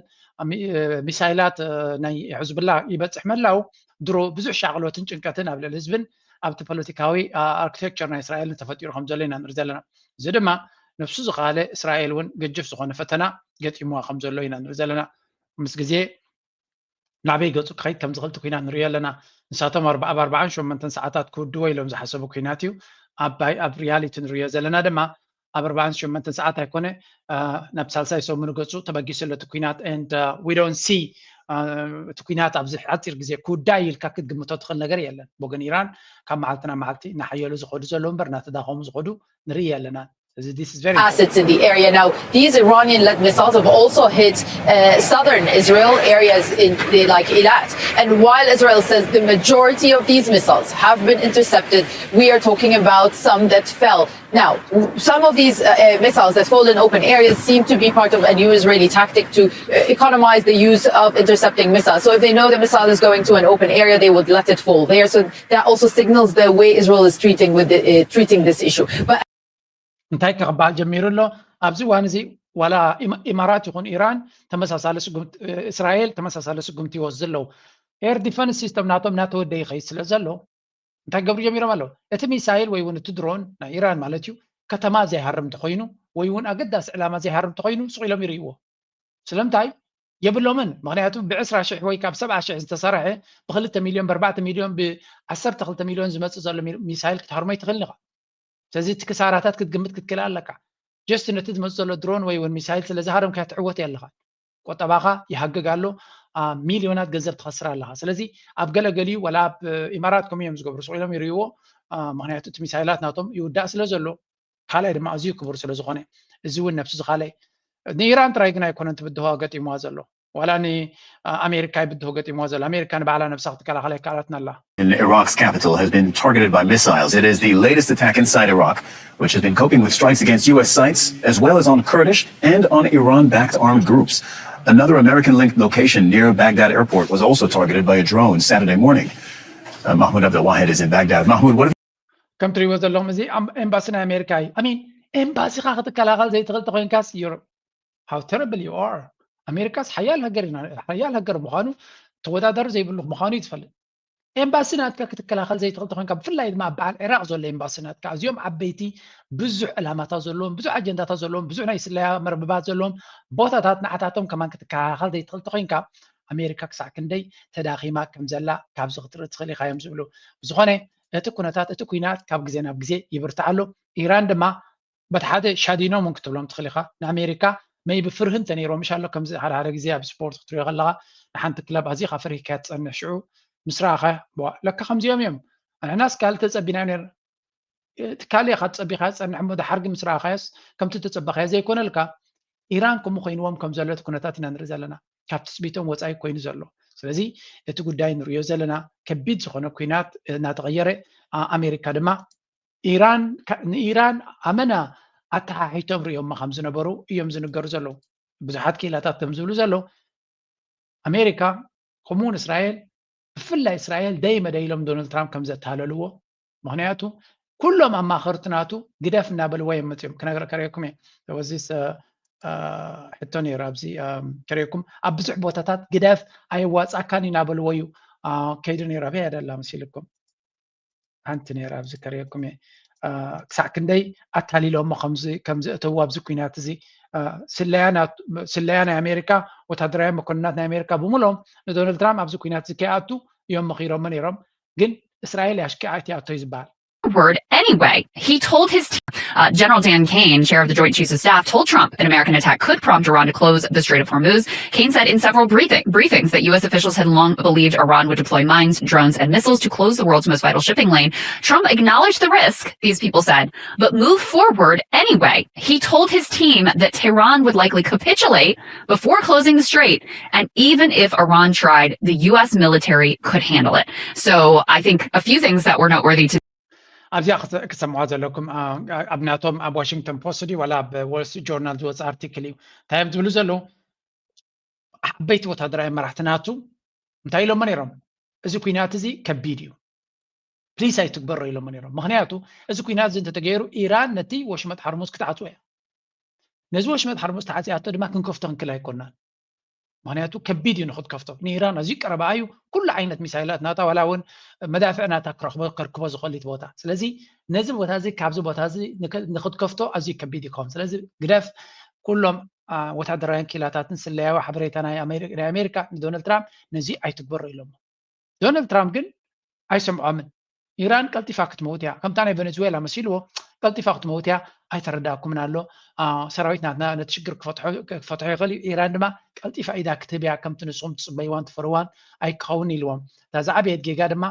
ሚሳይላት ናይ ሕዝብላ ይበፅሕ ምህላው ድሮ ብዙሕ ሻቕሎትን ጭንቀትን ኣብ ልዕሊ ህዝብን ኣብቲ ፖለቲካዊ ኣርክቴክቸር ናይ እስራኤል ተፈጢሩ ከም ዘሎ ኢና ንርኢ ዘለና። እዚ ድማ ነብሱ ዝኸኣለ እስራኤል እውን ገጅፍ ዝኾነ ፈተና ገጢምዋ ከም ዘሎ ኢና ንርኢ ዘለና። ምስ ግዜ ናበይ ገጹ ክኸይድ ከም ዝኽእል እቲ ኲናት ንሪኦ ኣለና። ንሳቶም ኣርባ- ኣብ ኣርባዓን ሸሞንተን ሰዓታት ክውድዎ ኢሎም ዝሓሰቡ ኲናት እዩ። ኣብ ኣብ ሪያሊቲ ንሪኦ ዘለና ድማ ኣብ ኣርባዓን ሸሞንተን ሰዓት ኣይኮነ ናብ ሳልሳይ ሰሙን ገጹ ተበጊሱ ኣሎ እቲ ኲናት። And we don't see እቲ ኲናት ኣብዚ ሓፂር ግዜ ክውዳእ ኢልካ ክትግምቶ ትኽእል ነገር የለን። ብወገን ኢራን ካብ መዓልቲ ናብ መዓልቲ እናሓየሉ ዝኸዱ ዘለዉ እምበር እናተዳኸሙ ዝኸዱ ንርኢ ኣለና። እዚ this is very assets in the area. Now, these Iranian-led missiles have also hit uh, southern Israel areas in the, like Eilat. And while Israel says the majority of these missiles have been intercepted, we are talking about some that fell. Now, some of these uh, uh, missiles that fall in open areas seem to be part of a new Israeli tactic to uh, economize the use of intercepting missiles. So if they know the missile is going to an open area, they would let it fall there. So that also signals the way Israel is treating with the, uh, treating this issue. But እንታይ ክበሃል ጀሚሩ ኣሎ ኣብዚ እዋን እዚ? ዋላ ኢማራት ይኹን ኢራን ተመሳሳሊ ስጉምቲ፣ እስራኤል ተመሳሳሊ ስጉምቲ ይወስዱ ኣለዉ። ኤር ዲፈንስ ሲስተም ናቶም እናተወደየ ይኸይድ ስለ ዘሎ እንታይ ክገብሩ ጀሚሮም ኣለዉ? እቲ ሚሳይል ወይ እውን እቲ ድሮን ናይ ኢራን ማለት እዩ ከተማ ዘይሃርም እንተኾይኑ ወይ እውን ኣገዳሲ ዕላማ ዘይሃርም እንተኾይኑ ስቕ ኢሎም ይርእይዎ። ስለምንታይ የብሎምን? ምክንያቱ ብዕስራ ሽሕ ወይ ካብ ሰብዓ ሽሕ ዝተሰርሐ ብክልተ ሚልዮን ብኣርባዕተ ሚልዮን ብዓሰርተ ክልተ ሚልዮን ዝመፅእ ዘሎ ሚሳይል ክትሃርሞ ኣይትኽእልን ኢኻ። ስለዚ እቲ ክሳራታት ክትግምት ክትክእል ኣለካ። ጀስት ነቲ ዝመፅእ ዘሎ ድሮን ወይ እውን ሚሳይል ስለ ዝሃረምካ ትዕወት ኣለኻ። ቆጠባኻ ይሃግግ ኣሎ። ሚልዮናት ገንዘብ ትኸስር ኣለኻ። ስለዚ ኣብ ገለገሊኡ ወላ ኣብ ኢማራት ከምኡ እዮም ዝገብሩ፣ ስቕ ኢሎም ይርእይዎ። ምክንያቱ እቲ ሚሳይላት ናቶም ይውዳእ ስለ ዘሎ፣ ካልኣይ ድማ ኣዝዩ ክቡር ስለ ዝኾነ፣ እዚ እውን ነብሱ ዝኻለ ንኢራን ጥራይ ግን ኣይኮነን ትብድሆ ገጢምዋ ዘሎ፣ ዋላ ንኣሜሪካ ይብድሆ ገጢምዋ ዘሎ። ኣሜሪካ ንባዕላ ነብሳ ክትከላኸል ኣይከኣላትን ኣላ። In Iraq's capital has been targeted by missiles. It is the latest attack inside Iraq, which has been coping with strikes against U S sites, as well as on Kurdish and on Iran-backed armed groups. Another American-linked location near Baghdad airport was also targeted by a drone Saturday morning. Uh, Mahmoud Abdul Wahid is in Baghdad. Mahmoud, what have ከም ትሪእዎ ዘለኹም እዚ ኤምባሲ ናይ ኣሜሪካ እዩ። I mean ኤምባሲኻ ክትከላኸል ዘይትኽእል ተኾይንካስ you're how terrible you are። ኣሜሪካስ ሓያል ሃገር ሓያል ሃገር ምዃኑ ተወዳዳሪ ዘይብሉ ምዃኑ እዩ ትፈልጥ። ኤምባሲ ናትካ ክትከላኸል ዘይትኽእል ተኾይንካ፣ ብፍላይ ድማ ኣብ በዓል ዒራቕ ዘሎ ኤምባሲ ናትካ፣ ኣዝዮም ዓበይቲ ብዙሕ ዕላማታት ዘለዎም፣ ብዙሕ ኣጀንዳታት ዘለዎም፣ ብዙሕ ናይ ስለያ መርበባት ዘለዎም ቦታታት ንዓታቶም ከማን ክትከላኸል ዘይትኽእል ተኾይንካ፣ ኣሜሪካ ክሳዕ ክንደይ ተዳኺማ ከም ዘላ ካብዚ ክትርኢ ትኽእል ኢኻ እዮም ዝብሉ። ብዝኾነ እቲ ኩነታት እቲ ኲናት ካብ ግዜ ናብ ግዜ ይብርትዕ ኣሎ። ኢራን ድማ በቲ ሓደ ሻዲኖም እውን ክትብሎም ትኽእል ኢኻ። ንኣሜሪካ መይቢ ፍርሂ እንተ ነይሮም ምሽ ኣሎ ከምዚ ሓደ ሓደ ግዜ ኣብ ስፖርት ክትሪኦ ከለኻ ንሓንቲ ክለብ ኣዚኻ ፈሪህካያ ትጸንሕ ሽዑ ምስ ረኣኻ ለካ ከምዚኦም እዮም ኣንሕናስ ካልእ ተጸቢና ነር ትካል ኢኻ ትጸቢኻ ትጸንሕ እሞ ድሓር ግን ምስ ረኣኻዮስ ከምቲ ተጸበኻዮ ዘይኮነልካ ኢራን ከምኡ ኮይንዎም ከም ዘሎ እቲ ኩነታት ኢና ንርኢ ዘለና። ካብ ትጽቢቶም ወጻኢ ኮይኑ ዘሎ። ስለዚ እቲ ጉዳይ ንርእዮ ዘለና ከቢድ ዝኾነ ኲናት እናተቐየረ ኣሜሪካ ድማ ኢራን ንኢራን ኣመና ኣተሓሒቶም ርእዮማ ከም ዝነበሩ እዮም ዝንገሩ ዘለዉ። ብዙሓት ክኢላታት ከም ዝብሉ ዘለዉ ኣሜሪካ ከምኡውን እስራኤል ብፍላይ እስራኤል ደይመ ደይሎም ዶናልድ ትራምፕ ከም ዘተሃለልዎ ምክንያቱ ኩሎም ኣማኸርቲ ናቱ ግደፍ እናበልዎ እዮም መፅኦም። ክነግረ ከርእየኩም እየ ወዚስ ሕቶ ነይሩ ኣብዚ ከርእየኩም ኣብ ብዙሕ ቦታታት ግደፍ ኣየዋፃካን እናበልዎ እዩ ከይዱ ነይሩ። ኣበይ ኣደላ መሲልኩም ሓንቲ ነይራ ኣብዚ ከርእየኩም እየ ክሳዕ ክንደይ ኣታሊሎሞ ከምዝእተዉ ኣብዚ ኩናት እዚ ስለያ ናይ ኣሜሪካ ወታደራዊ መኮንናት ናይ ኣሜሪካ ብምሎም ንዶናልድ ትራምፕ ኣብዚ ኩናት እዚ ከይኣቱ እዮም መኺሮሞ ነይሮም። ግን እስራኤል ያሽኪዓ እቲኣቶ እዩ ዝበሃል። Word anyway. He told his team, uh, General Dan Caine, chair of the Joint Chiefs of Staff, told Trump an American attack could prompt Iran to close the Strait of Hormuz. Caine said in several briefing, briefings that U S officials had long believed Iran would deploy mines, drones, and missiles to close the world's most vital shipping lane. Trump acknowledged the risk, these people said, but moved forward anyway. He told his team that Tehran would likely capitulate before closing the strait, and even if Iran tried, the U S military could handle it. So I think a few things that were noteworthy to ኣብዚኣ ክሰምዖ ዘለኩም ኣብ ናቶም ኣብ ዋሽንግተን ፖስት ድዩ ዋላ ኣብ ዎል ስትሪት ጆርናል ዝወፅእ ኣርቲክል እዩ። እንታይ እዮም ዝብሉ ዘለዉ? ዓበይቲ ወታደራዊ መራሕቲ ናቱ እንታይ ኢሎሞ ነይሮም? እዚ ኩናት እዚ ከቢድ እዩ፣ ፕሊስ ኣይትግበሮ ኢሎሞ ነይሮም። ምክንያቱ እዚ ኩናት እዚ እንተተገይሩ ኢራን ነቲ ወሽመጥ ሓርሙዝ ክትዓፅዎ እያ። ነዚ ወሽመጥ ሓርሙዝ ተዓፅያቶ ድማ ክንከፍቶ ክንክል ኣይኮናን። ምክንያቱ ከቢድ እዩ ንክትከፍቶ። ንኢራን ኣዝዩ ቀረባ እዩ። ኩሉ ዓይነት ሚሳይላት ናታ ዋላ እውን መዳፍዕ ናታ ክረክቦ ከርክቦ ዝኽእል እዩ እቲ ቦታ። ስለዚ ነዚ ቦታ እዚ ካብዚ ቦታ እዚ ንክ- ንክትከፍቶ ኣዝዩ ከቢድ ይኸውን። ስለዚ ግደፍ፣ ኩሎም አ፣ ወታደራውያን ኪላታትን ስለያዊ ሓበሬታ ናይ ኣሜሪ- ናይ ኣሜሪካ ንዶናልድ ትራምፕ ነዚ ኣይትግበሮ ኢሎሞ። ዶናልድ ትራምፕ ግን ኣይሰምዖምን። ኢራን ቀልጢፋ ክትመውት እያ። ከምታ ናይ ቨነዙዌላ መሲልዎ ቀልጢፋ ክትመውት እያ። ኣይተረዳእኩምን ኣሎ። አ፣ ሰራዊት ናትና ነቲ ሽግር ክፈትሖ ክፈትሖ ይኽእል እዩ። ኢራን ድማ ቀልጢፋ ኢዳ ክትህብ እያ። ከምቲ ንስኹም ትጽበይዋን ትፈርዋን ኣይክኸውን ኢልዎም። እታ ዝዓበየት ጌጋ ድማ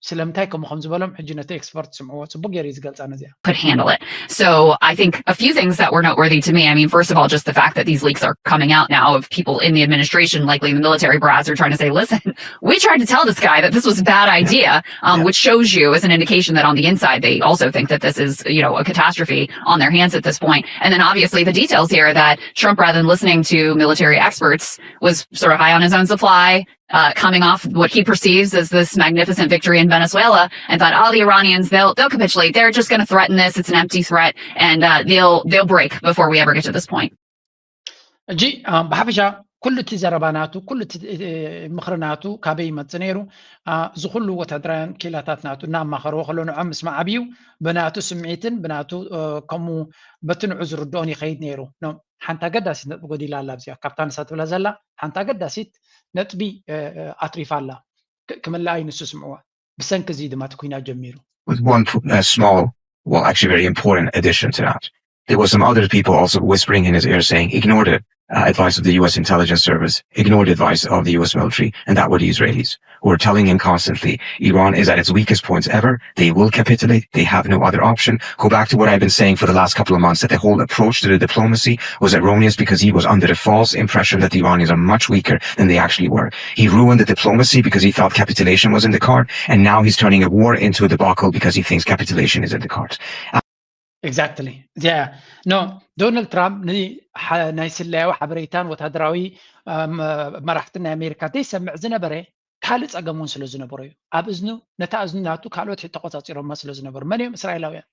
ስለምንታይ ከምኡ ከም ዝበሎም ሕጂ ነቲ ኤክስፐርት ስምዕዎ። ጽቡቅ ገይሩ እዩ ዝገልጻ ነዚኣ። could handle it. So I think a few things that were noteworthy to me. I mean, first of all, just the fact that these leaks are coming out now of people in the administration, likely the military brass, are trying to say, listen, we tried to tell this guy that this was a bad idea, um, which shows you as an indication that on the inside, they also think that this is, you know, a catastrophe on their hands at this point. And then obviously the details here that Trump, rather than listening to military experts, was sort of high on his own supply, uh, coming off what he perceives as this magnificent victory in Venezuela, and thought, oh, the Iranians, they'll they'll capitulate. They're just going to threaten this. It's an empty threat, and uh, they'll they'll break before we ever get to this point. ሕጂ አ፣ ብሓፈሻ ኩሉ እቲ ዘረባ ናቱ፣ ኩሉ እቲ እ፣ ምኽሪ ናቱ ካበይ ይመጽእ ነይሩ? አ፣ እዚ ኩሉ ወታደራውያን ኪላታት ናቱ እናኣማኸርዎ ከሎ ንዖም ምስ መዓብዩ ብናቱ ስምዒትን ብናቱ እ፣ ከምኡ በቲ ንዑ ዝርድኦን ይኸይድ ነይሩ። ኖ፣ ሓንቲ ኣገዳሲት ነጥቢ ጎዲላ ኣላ ኣብዚኣ። ካብታ ንሳ ትብላ ዘላ ሓንቲ ኣገዳሲት ነጥቢ እ፣ እ፣ ኣትሪፋ ኣላ። ክ- ክምልኣ እዩ ንሱ ስምዕዋ። ብሰንኪ እዚ ድማ እቲ ኩናት ጀሚሩ። With one p- a small, well, actually very important addition to that. There were some other people also whispering in his ear saying, ignore the uh, advice of the U S intelligence service, ignore the advice of the U S military, and that were the Israelis who were telling him constantly, Iran is at its weakest points ever. They will capitulate. They have no other option. Go back to what I've been saying for the last couple of months, that the whole approach to the diplomacy was erroneous because he was under the false impression that the Iranians are much weaker than they actually were. He ruined the diplomacy because he thought capitulation was in the card, and now he's turning a war into a debacle because he thinks capitulation is in the cards. Exactly. Yeah. No, ዶናልድ ትራምፕ ን- ሓ- ናይ ስለያዊ ሓበሬታን ወታደራዊ አ፣ መ- መራሕትን ናይ ኣሜሪካ ዘይሰምዕ ዝነበረ ካልእ ጸገም እውን ስለ ዝነበሮ እዩ። ኣብ እዝኑ ነታ እዝኑ ናቱ ካልኦት ተቆጻጺሮማ ስለ ዝነበሩ። መን እዮም? እስራኤላውያን።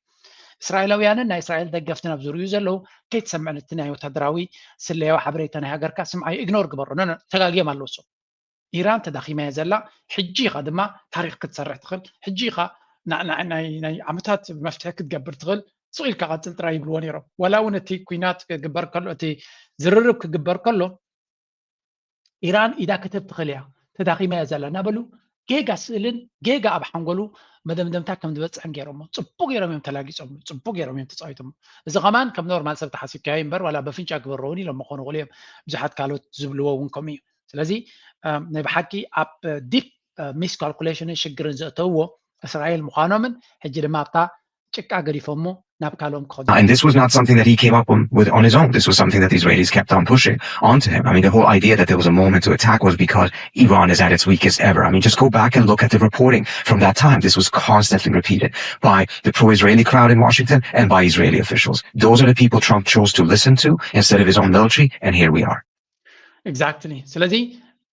እስራኤላውያንን ናይ እስራኤል ደገፍትን ኣብ ዝርእዩ ዘለዉ ከይትሰምዕ ነቲ ናይ ወታደራዊ ስለያዊ ሓበሬታ ናይ ሃገርካ ስምዓዮ፣ ኢግኖር ግበሮ። ኖ ኖ፣ ተጋግዮም ኣለዉ እሶም። ኢራን ተዳኺማ እያ ዘላ። ሕጂ ኢኻ ድማ ታሪኽ ክትሰርሕ ትኽእል። ሕጂ ኢኻ ና- ና- ናይ ናይ ዓመታት መፍትሒ ክትገብር ትኽእል። ስቕ ኢልካ ቀጽል ጥራይ ይብልዎ ነይሮም። ዋላ እውን እቲ ኩናት ክግበር ከሎ፣ እቲ ዝርርብ ክግበር ከሎ ኢራን ኢዳ ክትህብ ትኽእል እያ፣ ተዳኺማ እያ ዘላ እናበሉ ጌጋ ስእልን ጌጋ ኣብ ሓንጎሉ መደምደምታ ከም ዝበፅሕን ገይሮሞ። ፅቡቅ ገይሮም እዮም ተላጊፆምሉ፣ ፅቡቅ ገይሮም እዮም ተፃዊቶሞ። እዚ ከማን ከም ኖርማል ሰብ ተሓሲብካዮ እምበር ዋላ በፍንጫ ግበሮ እውን ኢሎም ክኾኑ ይኽእሉ እዮም። ብዙሓት ካልኦት ዝብልዎ እውን ከምኡ እዩ። ስለዚ ናይ ብሓቂ ኣብ ዲፕ ሚስካልኩሌሽንን ሽግርን ዘእተውዎ እስራኤል ምዃኖምን ሕጂ ድማ ኣብታ ጭቃ ገዲፎሞ ናብ ካልኦም ክኸዱ። And this was not something that he came up on, with on his own. This was something that the Israelis kept on pushing onto him. I mean, the whole idea that there was a moment to attack was because Iran is at its weakest ever. I mean, just go back and look at the reporting from that time. This was constantly repeated by the pro-Israeli crowd in Washington and by Israeli officials. Those are the people Trump chose to listen to instead of his own military, and here we are. Exactly. ስለዚ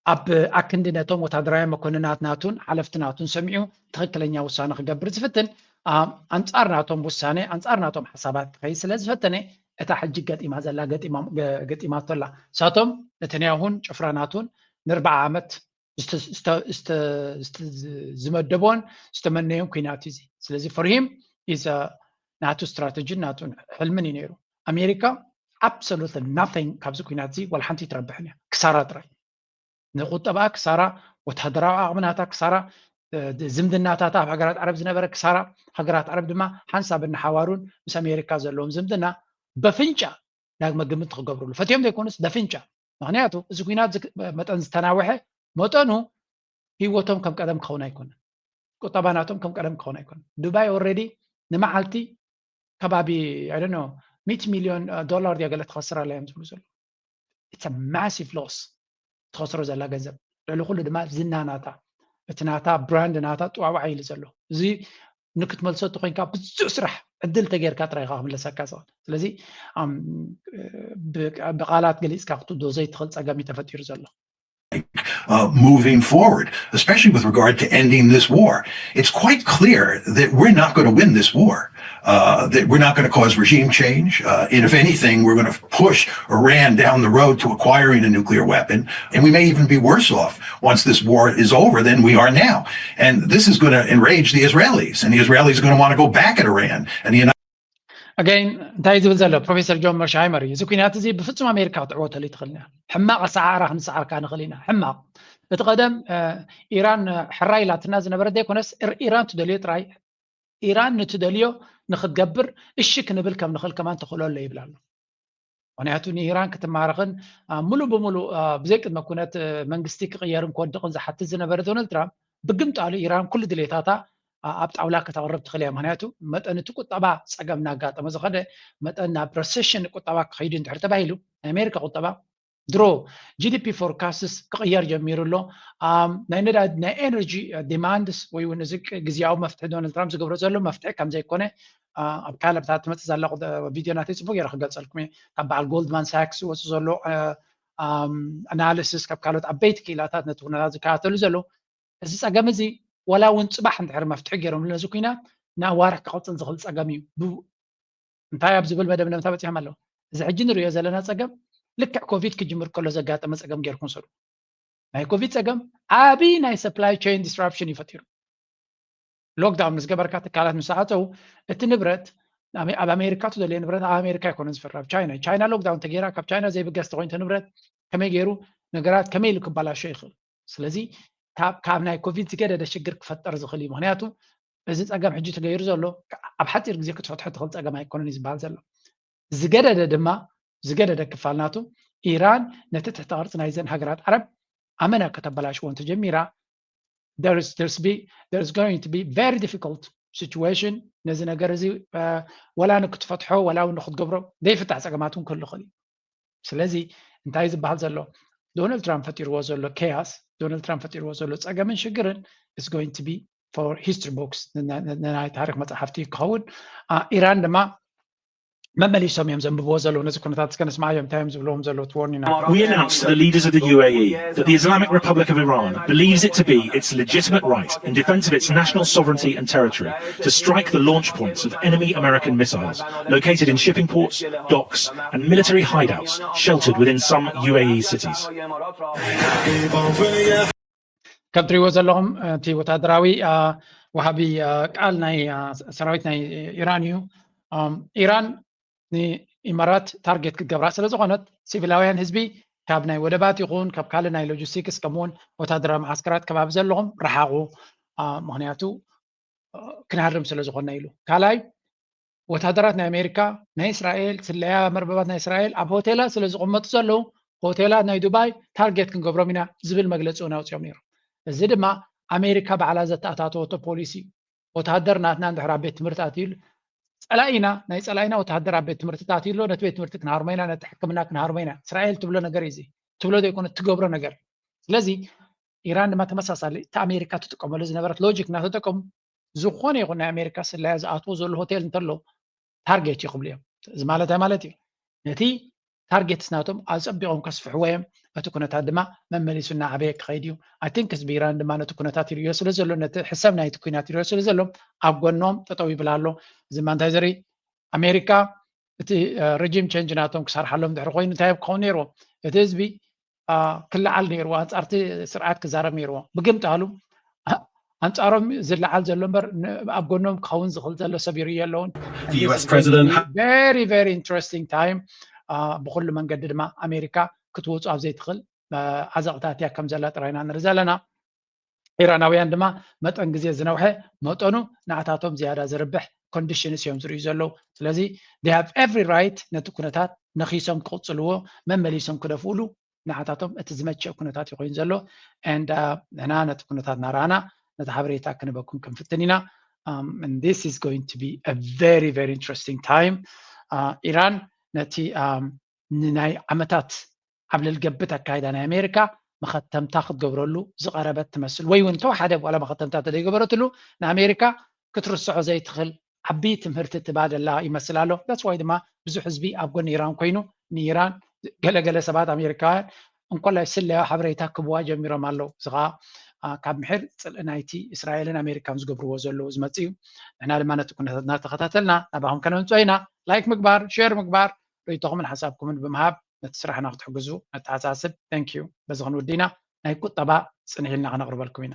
ኣብ ኣክንዲ ነቶም ወታደራውያን መኮንናት ናቱን ሓለፍቲ ናቱን ሰሚዑ ትኽክለኛ ውሳነ ክገብር ዝፍትን፣ ኣንጻር ናቶም ውሳነ፣ ኣንጻር ናቶም ሓሳባት ክኸይድ ስለ ዝፈተነ፣ እታ ሕጂ ገጢማ ዘላ ገጢማቶ ኣላ። ንሳቶም ነተንያሁን ጭፍራ ናቱን ንኣርብዓ ዓመት ዝመደቦን ዝተመነዮን ኩናት እዩ። ስለዚ for him is ናቱ ስትራተጂን ናቱ ሕልምን እዩ ነይሩ። ኣሜሪካ absolutely nothing ካብዚ ኩናት እዚ ዋላ ሓንቲ ትረብሕን እያ፣ ክሳራ ጥራይ። ንቁጠባ ክሳራ፣ ወታደራዊ ዓቕሚ ናታ ክሳራ፣ ዝምድናታታ ኣብ ሃገራት ዓረብ ዝነበረ ክሳራ። ሃገራት ዓረብ ድማ ሓንሳብ እናሓዋሩን ምስ ኣሜሪካ ዘለዎም ዝምድና በፍንጫ ዳግመ ግምት ክገብርሉ ፈትዮም ዘይኮኑስ በፍንጫ። ምክንያቱ እዚ ኩናት መጠን ዝተናወሐ መጠኑ ህይወቶም ከም ቀደም ክኸውን ኣይኮነን፣ ቁጠባ ናቶም ከም ቀደም ክኸውን ኣይኮነን። ዱባይ already ንመዓልቲ ከባቢ ሚእቲ ሚልዮን ዶላር ድያ ገለ ትኸስር ኣላ እዮም ዝብሉ ዘለዉ። It's a massive loss ትኸስሮ ዘላ ገንዘብ። ልዕሊ ኩሉ ድማ ዝና ናታ፣ እቲ ናታ ብራንድ ናታ ጥዋውዓ ኢሉ ዘሎ። እዚ ንክትመልሶ እንተኮይንካ ብዙሕ ስራሕ ዕድል ተገይርካ ጥራይ ኢኻ ክምለሰካ ዝኽእል። ስለዚ ብቃላት ገሊፅካ ክትዶ ዘይትኽእል ፀገም እዩ ተፈጢሩ ዘሎ። uh, moving forward, especially with regard to ending this war. It's quite clear that we're not going to win this war. Uh, that we're not going to cause regime change. Uh, and if anything, we're going to push Iran down the road to acquiring a nuclear weapon. And we may even be worse off once this war is over than we are now. And this is going to enrage the Israelis. And the Israelis are going to want to go back at Iran. And the ኣገይን እንታይ ዝብል ዘሎ ፕሮፌሰር ጆን መርሻሃይመር እዩ። እዚ ኩናት እዚ ብፍጹም ኣሜሪካ ክትዕወተሉ ይትኽእል ኢና። ሕማቕ ኣሰዓዕራ ክንሰዓርካ ንኽእል ኢና። ሕማቕ እቲ ቀደም ኢራን ሕራይ ኢላትና ዝነበረት ዘይኮነስ ኢራን ትደልዮ ጥራይ ኢራን ንትደልዮ ንክትገብር እሺ ክንብል ከም ንኽእል ከማን ተኽእሎ ኣሎ ይብል ኣሎ። ምክንያቱ ንኢራን ክትማረኽን ሙሉ ብሙሉ ብዘይ ቅድመ ኩነት መንግስቲ ክቕየርን ክወድቕን ዝሓትት ዝነበረ ዶናልድ ትራምፕ ብግምጣሉ ኢራን ኩሉ ድሌታታ ኣብ ጣውላ ከተቕርብ ትኽእል እያ። ምክንያቱ መጠን እቲ ቁጠባ ፀገም እናጋጠመ ዝኸደ መጠን ናብ ረሴሽን ቁጠባ ክኸይዱ እንድሕር ተባሂሉ ናይ ኣሜሪካ ቁጠባ ድሮ ጂዲፒ ፎርካስትስ ክቕየር ጀሚሩ ኣሎ። ናይ ነዳድ ናይ ኤነርጂ ዲማንድስ ወይ እውን እዚ ግዜያዊ መፍትሒ ዶናልድ ትራምፕ ዝገብሮ ዘሎ መፍትሒ ከም ዘይኮነ ኣብ ካልእ ብታ ትመፅእ ዘላ ቪድዮ ናተይ ፅቡቅ ገይረ ክገልፀልኩም እየ። ካብ በዓል ጎልድማን ሳክስ ዝወፁ ዘሎ ኣናሊሲስ ካብ ካልኦት ዓበይቲ ክኢላታት ነቲ ኩነታት ዝከታተሉ ዘለዉ እዚ ፀገም እዚ ዋላ እውን ፅባሕ እንድሕር መፍትሒ ገይሮምሉ ነዚ ኩናት ንኣዋርሕ ክቐፅል ዝኽእል ፀገም እዩ። እንታይ ኣብ ዝብል መደምደምታ በፂሖም ኣለዉ። እዚ ሕጂ ንሪኦ ዘለና ፀገም ልክዕ ኮቪድ ክጅምር ከሎ ዘጋጠመ ፀገም ገይርኩም ውሰዱ። ናይ ኮቪድ ፀገም ዓብዪ ናይ ሰፕላይ ቸይን ዲስራፕሽን እዩ ፈጢሩ። ሎክዳውን ምስ ገበርካ ትካላት ምስ ተዓፀው እቲ ንብረት ኣብ ኣሜሪካ እተደልዮ ንብረት ኣብ ኣሜሪካ ኣይኮነን ዝፈሪ ኣብ ቻይና ቻይና ሎክዳውን ተገይራ ካብ ቻይና ዘይብገስ ተኮይኑ ንብረት ከመይ ገይሩ ነገራት ከመይ ኢሉ ክበላሾ ይኽእል። ስለዚ ካብ ናይ ኮቪድ ዝገደደ ሽግር ክፈጠር ዝኽእል እዩ። ምክንያቱ እዚ ፀገም ሕጂ ተገይሩ ዘሎ ኣብ ሓፂር ግዜ ክትፈትሖ ትኽእል ፀገም ኣይኮነን እዩ ዝበሃል ዘሎ። ዝገደደ ድማ ዝገደደ ክፋል ናቱ ኢራን ነቲ ትሕተ ቅርፂ ናይዘን ሃገራት ዓረብ ኣመና ከተበላሽዎ እንተጀሚራ there's going to be very difficult situation። ነዚ ነገር እዚ ወላ ንክትፈትሖ ወላ እውን ንክትገብሮ ዘይፍታሕ ፀገማት እውን ክህሉ ይኽእል እዩ። ስለዚ እንታይ ዝበሃል ዘሎ ዶናልድ ትራምፕ ፈጢርዎ ዘሎ ኬያስ ዶናልድ ትራምፕ ፈጢርዎ ዘሎ ፀገምን ሽግርን is going to be for history books ናይ ታሪክ መፅሓፍቲ ክኸውን። ኢራን ድማ መመሊሶም እዮም ዘንብብዎ ዘለዉ ነዚ ኩነታት እስከ ንስማዓዮም እንታይ እዮም ዝብልዎም ዘለዉ ትወርኒና We announced to the leaders of the U A E that the Islamic Republic of Iran believes it to be its legitimate right, in defense of its national sovereignty and territory, to strike the launch points of enemy American missiles located in shipping ports, docks, and military hideouts sheltered within some U A E cities. ከም ትሪእዎ ዘለኹም እቲ ወታደራዊ ወሃቢ ቃል ናይ ሰራዊት ናይ ኢራን እዩ። ኢራን ንኢማራት ታርጌት ክትገብራ ስለ ዝኾነት ሲቪላውያን ህዝቢ ካብ ናይ ወደባት ይኹን ካብ ካልእ ናይ ሎጂስቲክስ ከምኡውን ወታደራዊ መዓስከራት ከባቢ ዘለኹም ረሓቑ፣ ምክንያቱ ክንሃርም ስለ ዝኾንና ኢሉ። ካልኣይ ወታደራት ናይ ኣሜሪካ ናይ እስራኤል ስለያ መርበባት ናይ እስራኤል ኣብ ሆቴላት ስለ ዝቕመጡ ዘለዉ ሆቴላት ናይ ዱባይ ታርጌት ክንገብሮም ኢና ዝብል መግለፂ እውን ኣውፅኦም ነይሮም። እዚ ድማ ኣሜሪካ ባዕላ ዘተኣታተወቶ ፖሊሲ እዩ። ወተሃደር ናትና እንድሕር ኣብ ቤት ትምህርቲ ኣትዩሉ ፀላኢና ናይ ፀላኢና ወተሃደር ኣብ ቤት ትምህርቲ ኣትዩ ኣሎ ነቲ ቤት ትምህርቲ ክንሃርሞ ኢና ነቲ ሕክምና ክንሃርሞ ኢና። እስራኤል ትብሎ ነገር እዩ እዚ ትብሎ ዘይኮነ ትገብሮ ነገር። ስለዚ ኢራን ድማ ተመሳሳሊ እቲ ኣሜሪካ ትጥቀመሉ ዝነበረት ሎጂክ እናተጠቀሙ ዝኾነ ይኹን ናይ ኣሜሪካ ስለያ ዝኣትዎ ዘሎ ሆቴል እንተሎ ታርጌት እዩ ክብሉ እዮም። እዚ ማለት እንታይ ማለት እዩ? ነቲ ታርጌትስ ናቶም ኣፀቢቖም ከስፍሕዎ እዮም። እቲ ኩነታት ድማ መመሊሱ እናዓበየ ክኸይድ እዩ። I think ህዝቢ ኢራን ድማ ነቲ ኩነታት ይርእዮ ስለ ዘሎ ነቲ ሕሰብ ናይቲ ኩናት ይርእዮ ስለ ዘሎ ኣብ ጎኖም ጠጠው ይብል ኣሎ። እዚ ድማ እንታይ ዘርኢ ኣሜሪካ እቲ ረጂም ቸንጅ ናቶም ክሰርሓሎም ድሕሪ ኮይኑ እንታይ ክኸውን ነይርዎ? እቲ ህዝቢ ክለዓል ነይርዎ፣ ኣንፃርቲ ስርዓት ክዛረብ ነይርዎ። ብግምጣሉ ኣንፃሮም ዝለዓል ዘሎ እምበር ኣብ ጎኖም ክኸውን ዝኽእል ዘሎ ሰብ ይርእዮ ኣለውን። The U S president very very interesting time። ብኩሉ መንገዲ ድማ ኣሜሪካ ክትወፁ ኣብ ዘይትኽእል ዓዘቕታት እያ ከም ዘላ ጥራይና ንርኢ ዘለና። ኢራናውያን ድማ መጠን ግዜ ዝነውሐ መጠኑ ንኣታቶም ዝያዳ ዝርብሕ ኮንዲሽንስ እዮም ዝርእዩ ዘለዉ። ስለዚ they have every right ነቲ ኩነታት ነኺሶም ክቕፅልዎ መመሊሶም ክደፍእሉ ንዓታቶም እቲ ዝመቸእ ኩነታት እዩ ኮይኑ ዘሎ። And ንሕና ነቲ ኩነታት እናረኣና ነቲ ሓበሬታ ክንበኩም ክንፍትን ኢና። And this is going to be a very very interesting time። ኢራን ነቲ ንናይ ዓመታት ኣብ ልዕሊ ገብት ኣካይዳ ናይ ኣሜሪካ መኸተምታ ክትገብረሉ ዝቐረበት ትመስል ወይ እውን ተወሓደ ዋላ መኸተምታ ተደይገበረትሉ ንኣሜሪካ ክትርስዖ ዘይትኽእል ዓቢ ትምህርቲ ትባ ደላ ይመስል ኣሎ። That's why ድማ ብዙሕ ህዝቢ ኣብ ጎኒ ኢራን ኮይኑ ንኢራን ገለገለ ሰባት ኣሜሪካውያን እንኮላይ ስለያ ሓበሬታ ክብዋ ጀሚሮም ኣለዉ። እዚ ከዓ ካብ ምሕር ፅልኢ ናይቲ እስራኤልን ኣሜሪካን ዝገብርዎ ዘለዉ ዝመፅእ እዩ። ንሕና ድማ ነቲ ኩነታት እናተኸታተልና ናባኹም ከነምፅኦ ኢና። ላይክ ምግባር፣ ሼር ምግባር፣ ርእይቶኹምን ሓሳብኩምን ብምሃብ ነቲ ስራሕና ክትሕግዙ ነተሓሳስብ። Thank you። በዚ ክንውዲ ኢና። ናይ ቁጠባ ፅንሕ ኢልና ከነቕርበልኩም ኢና።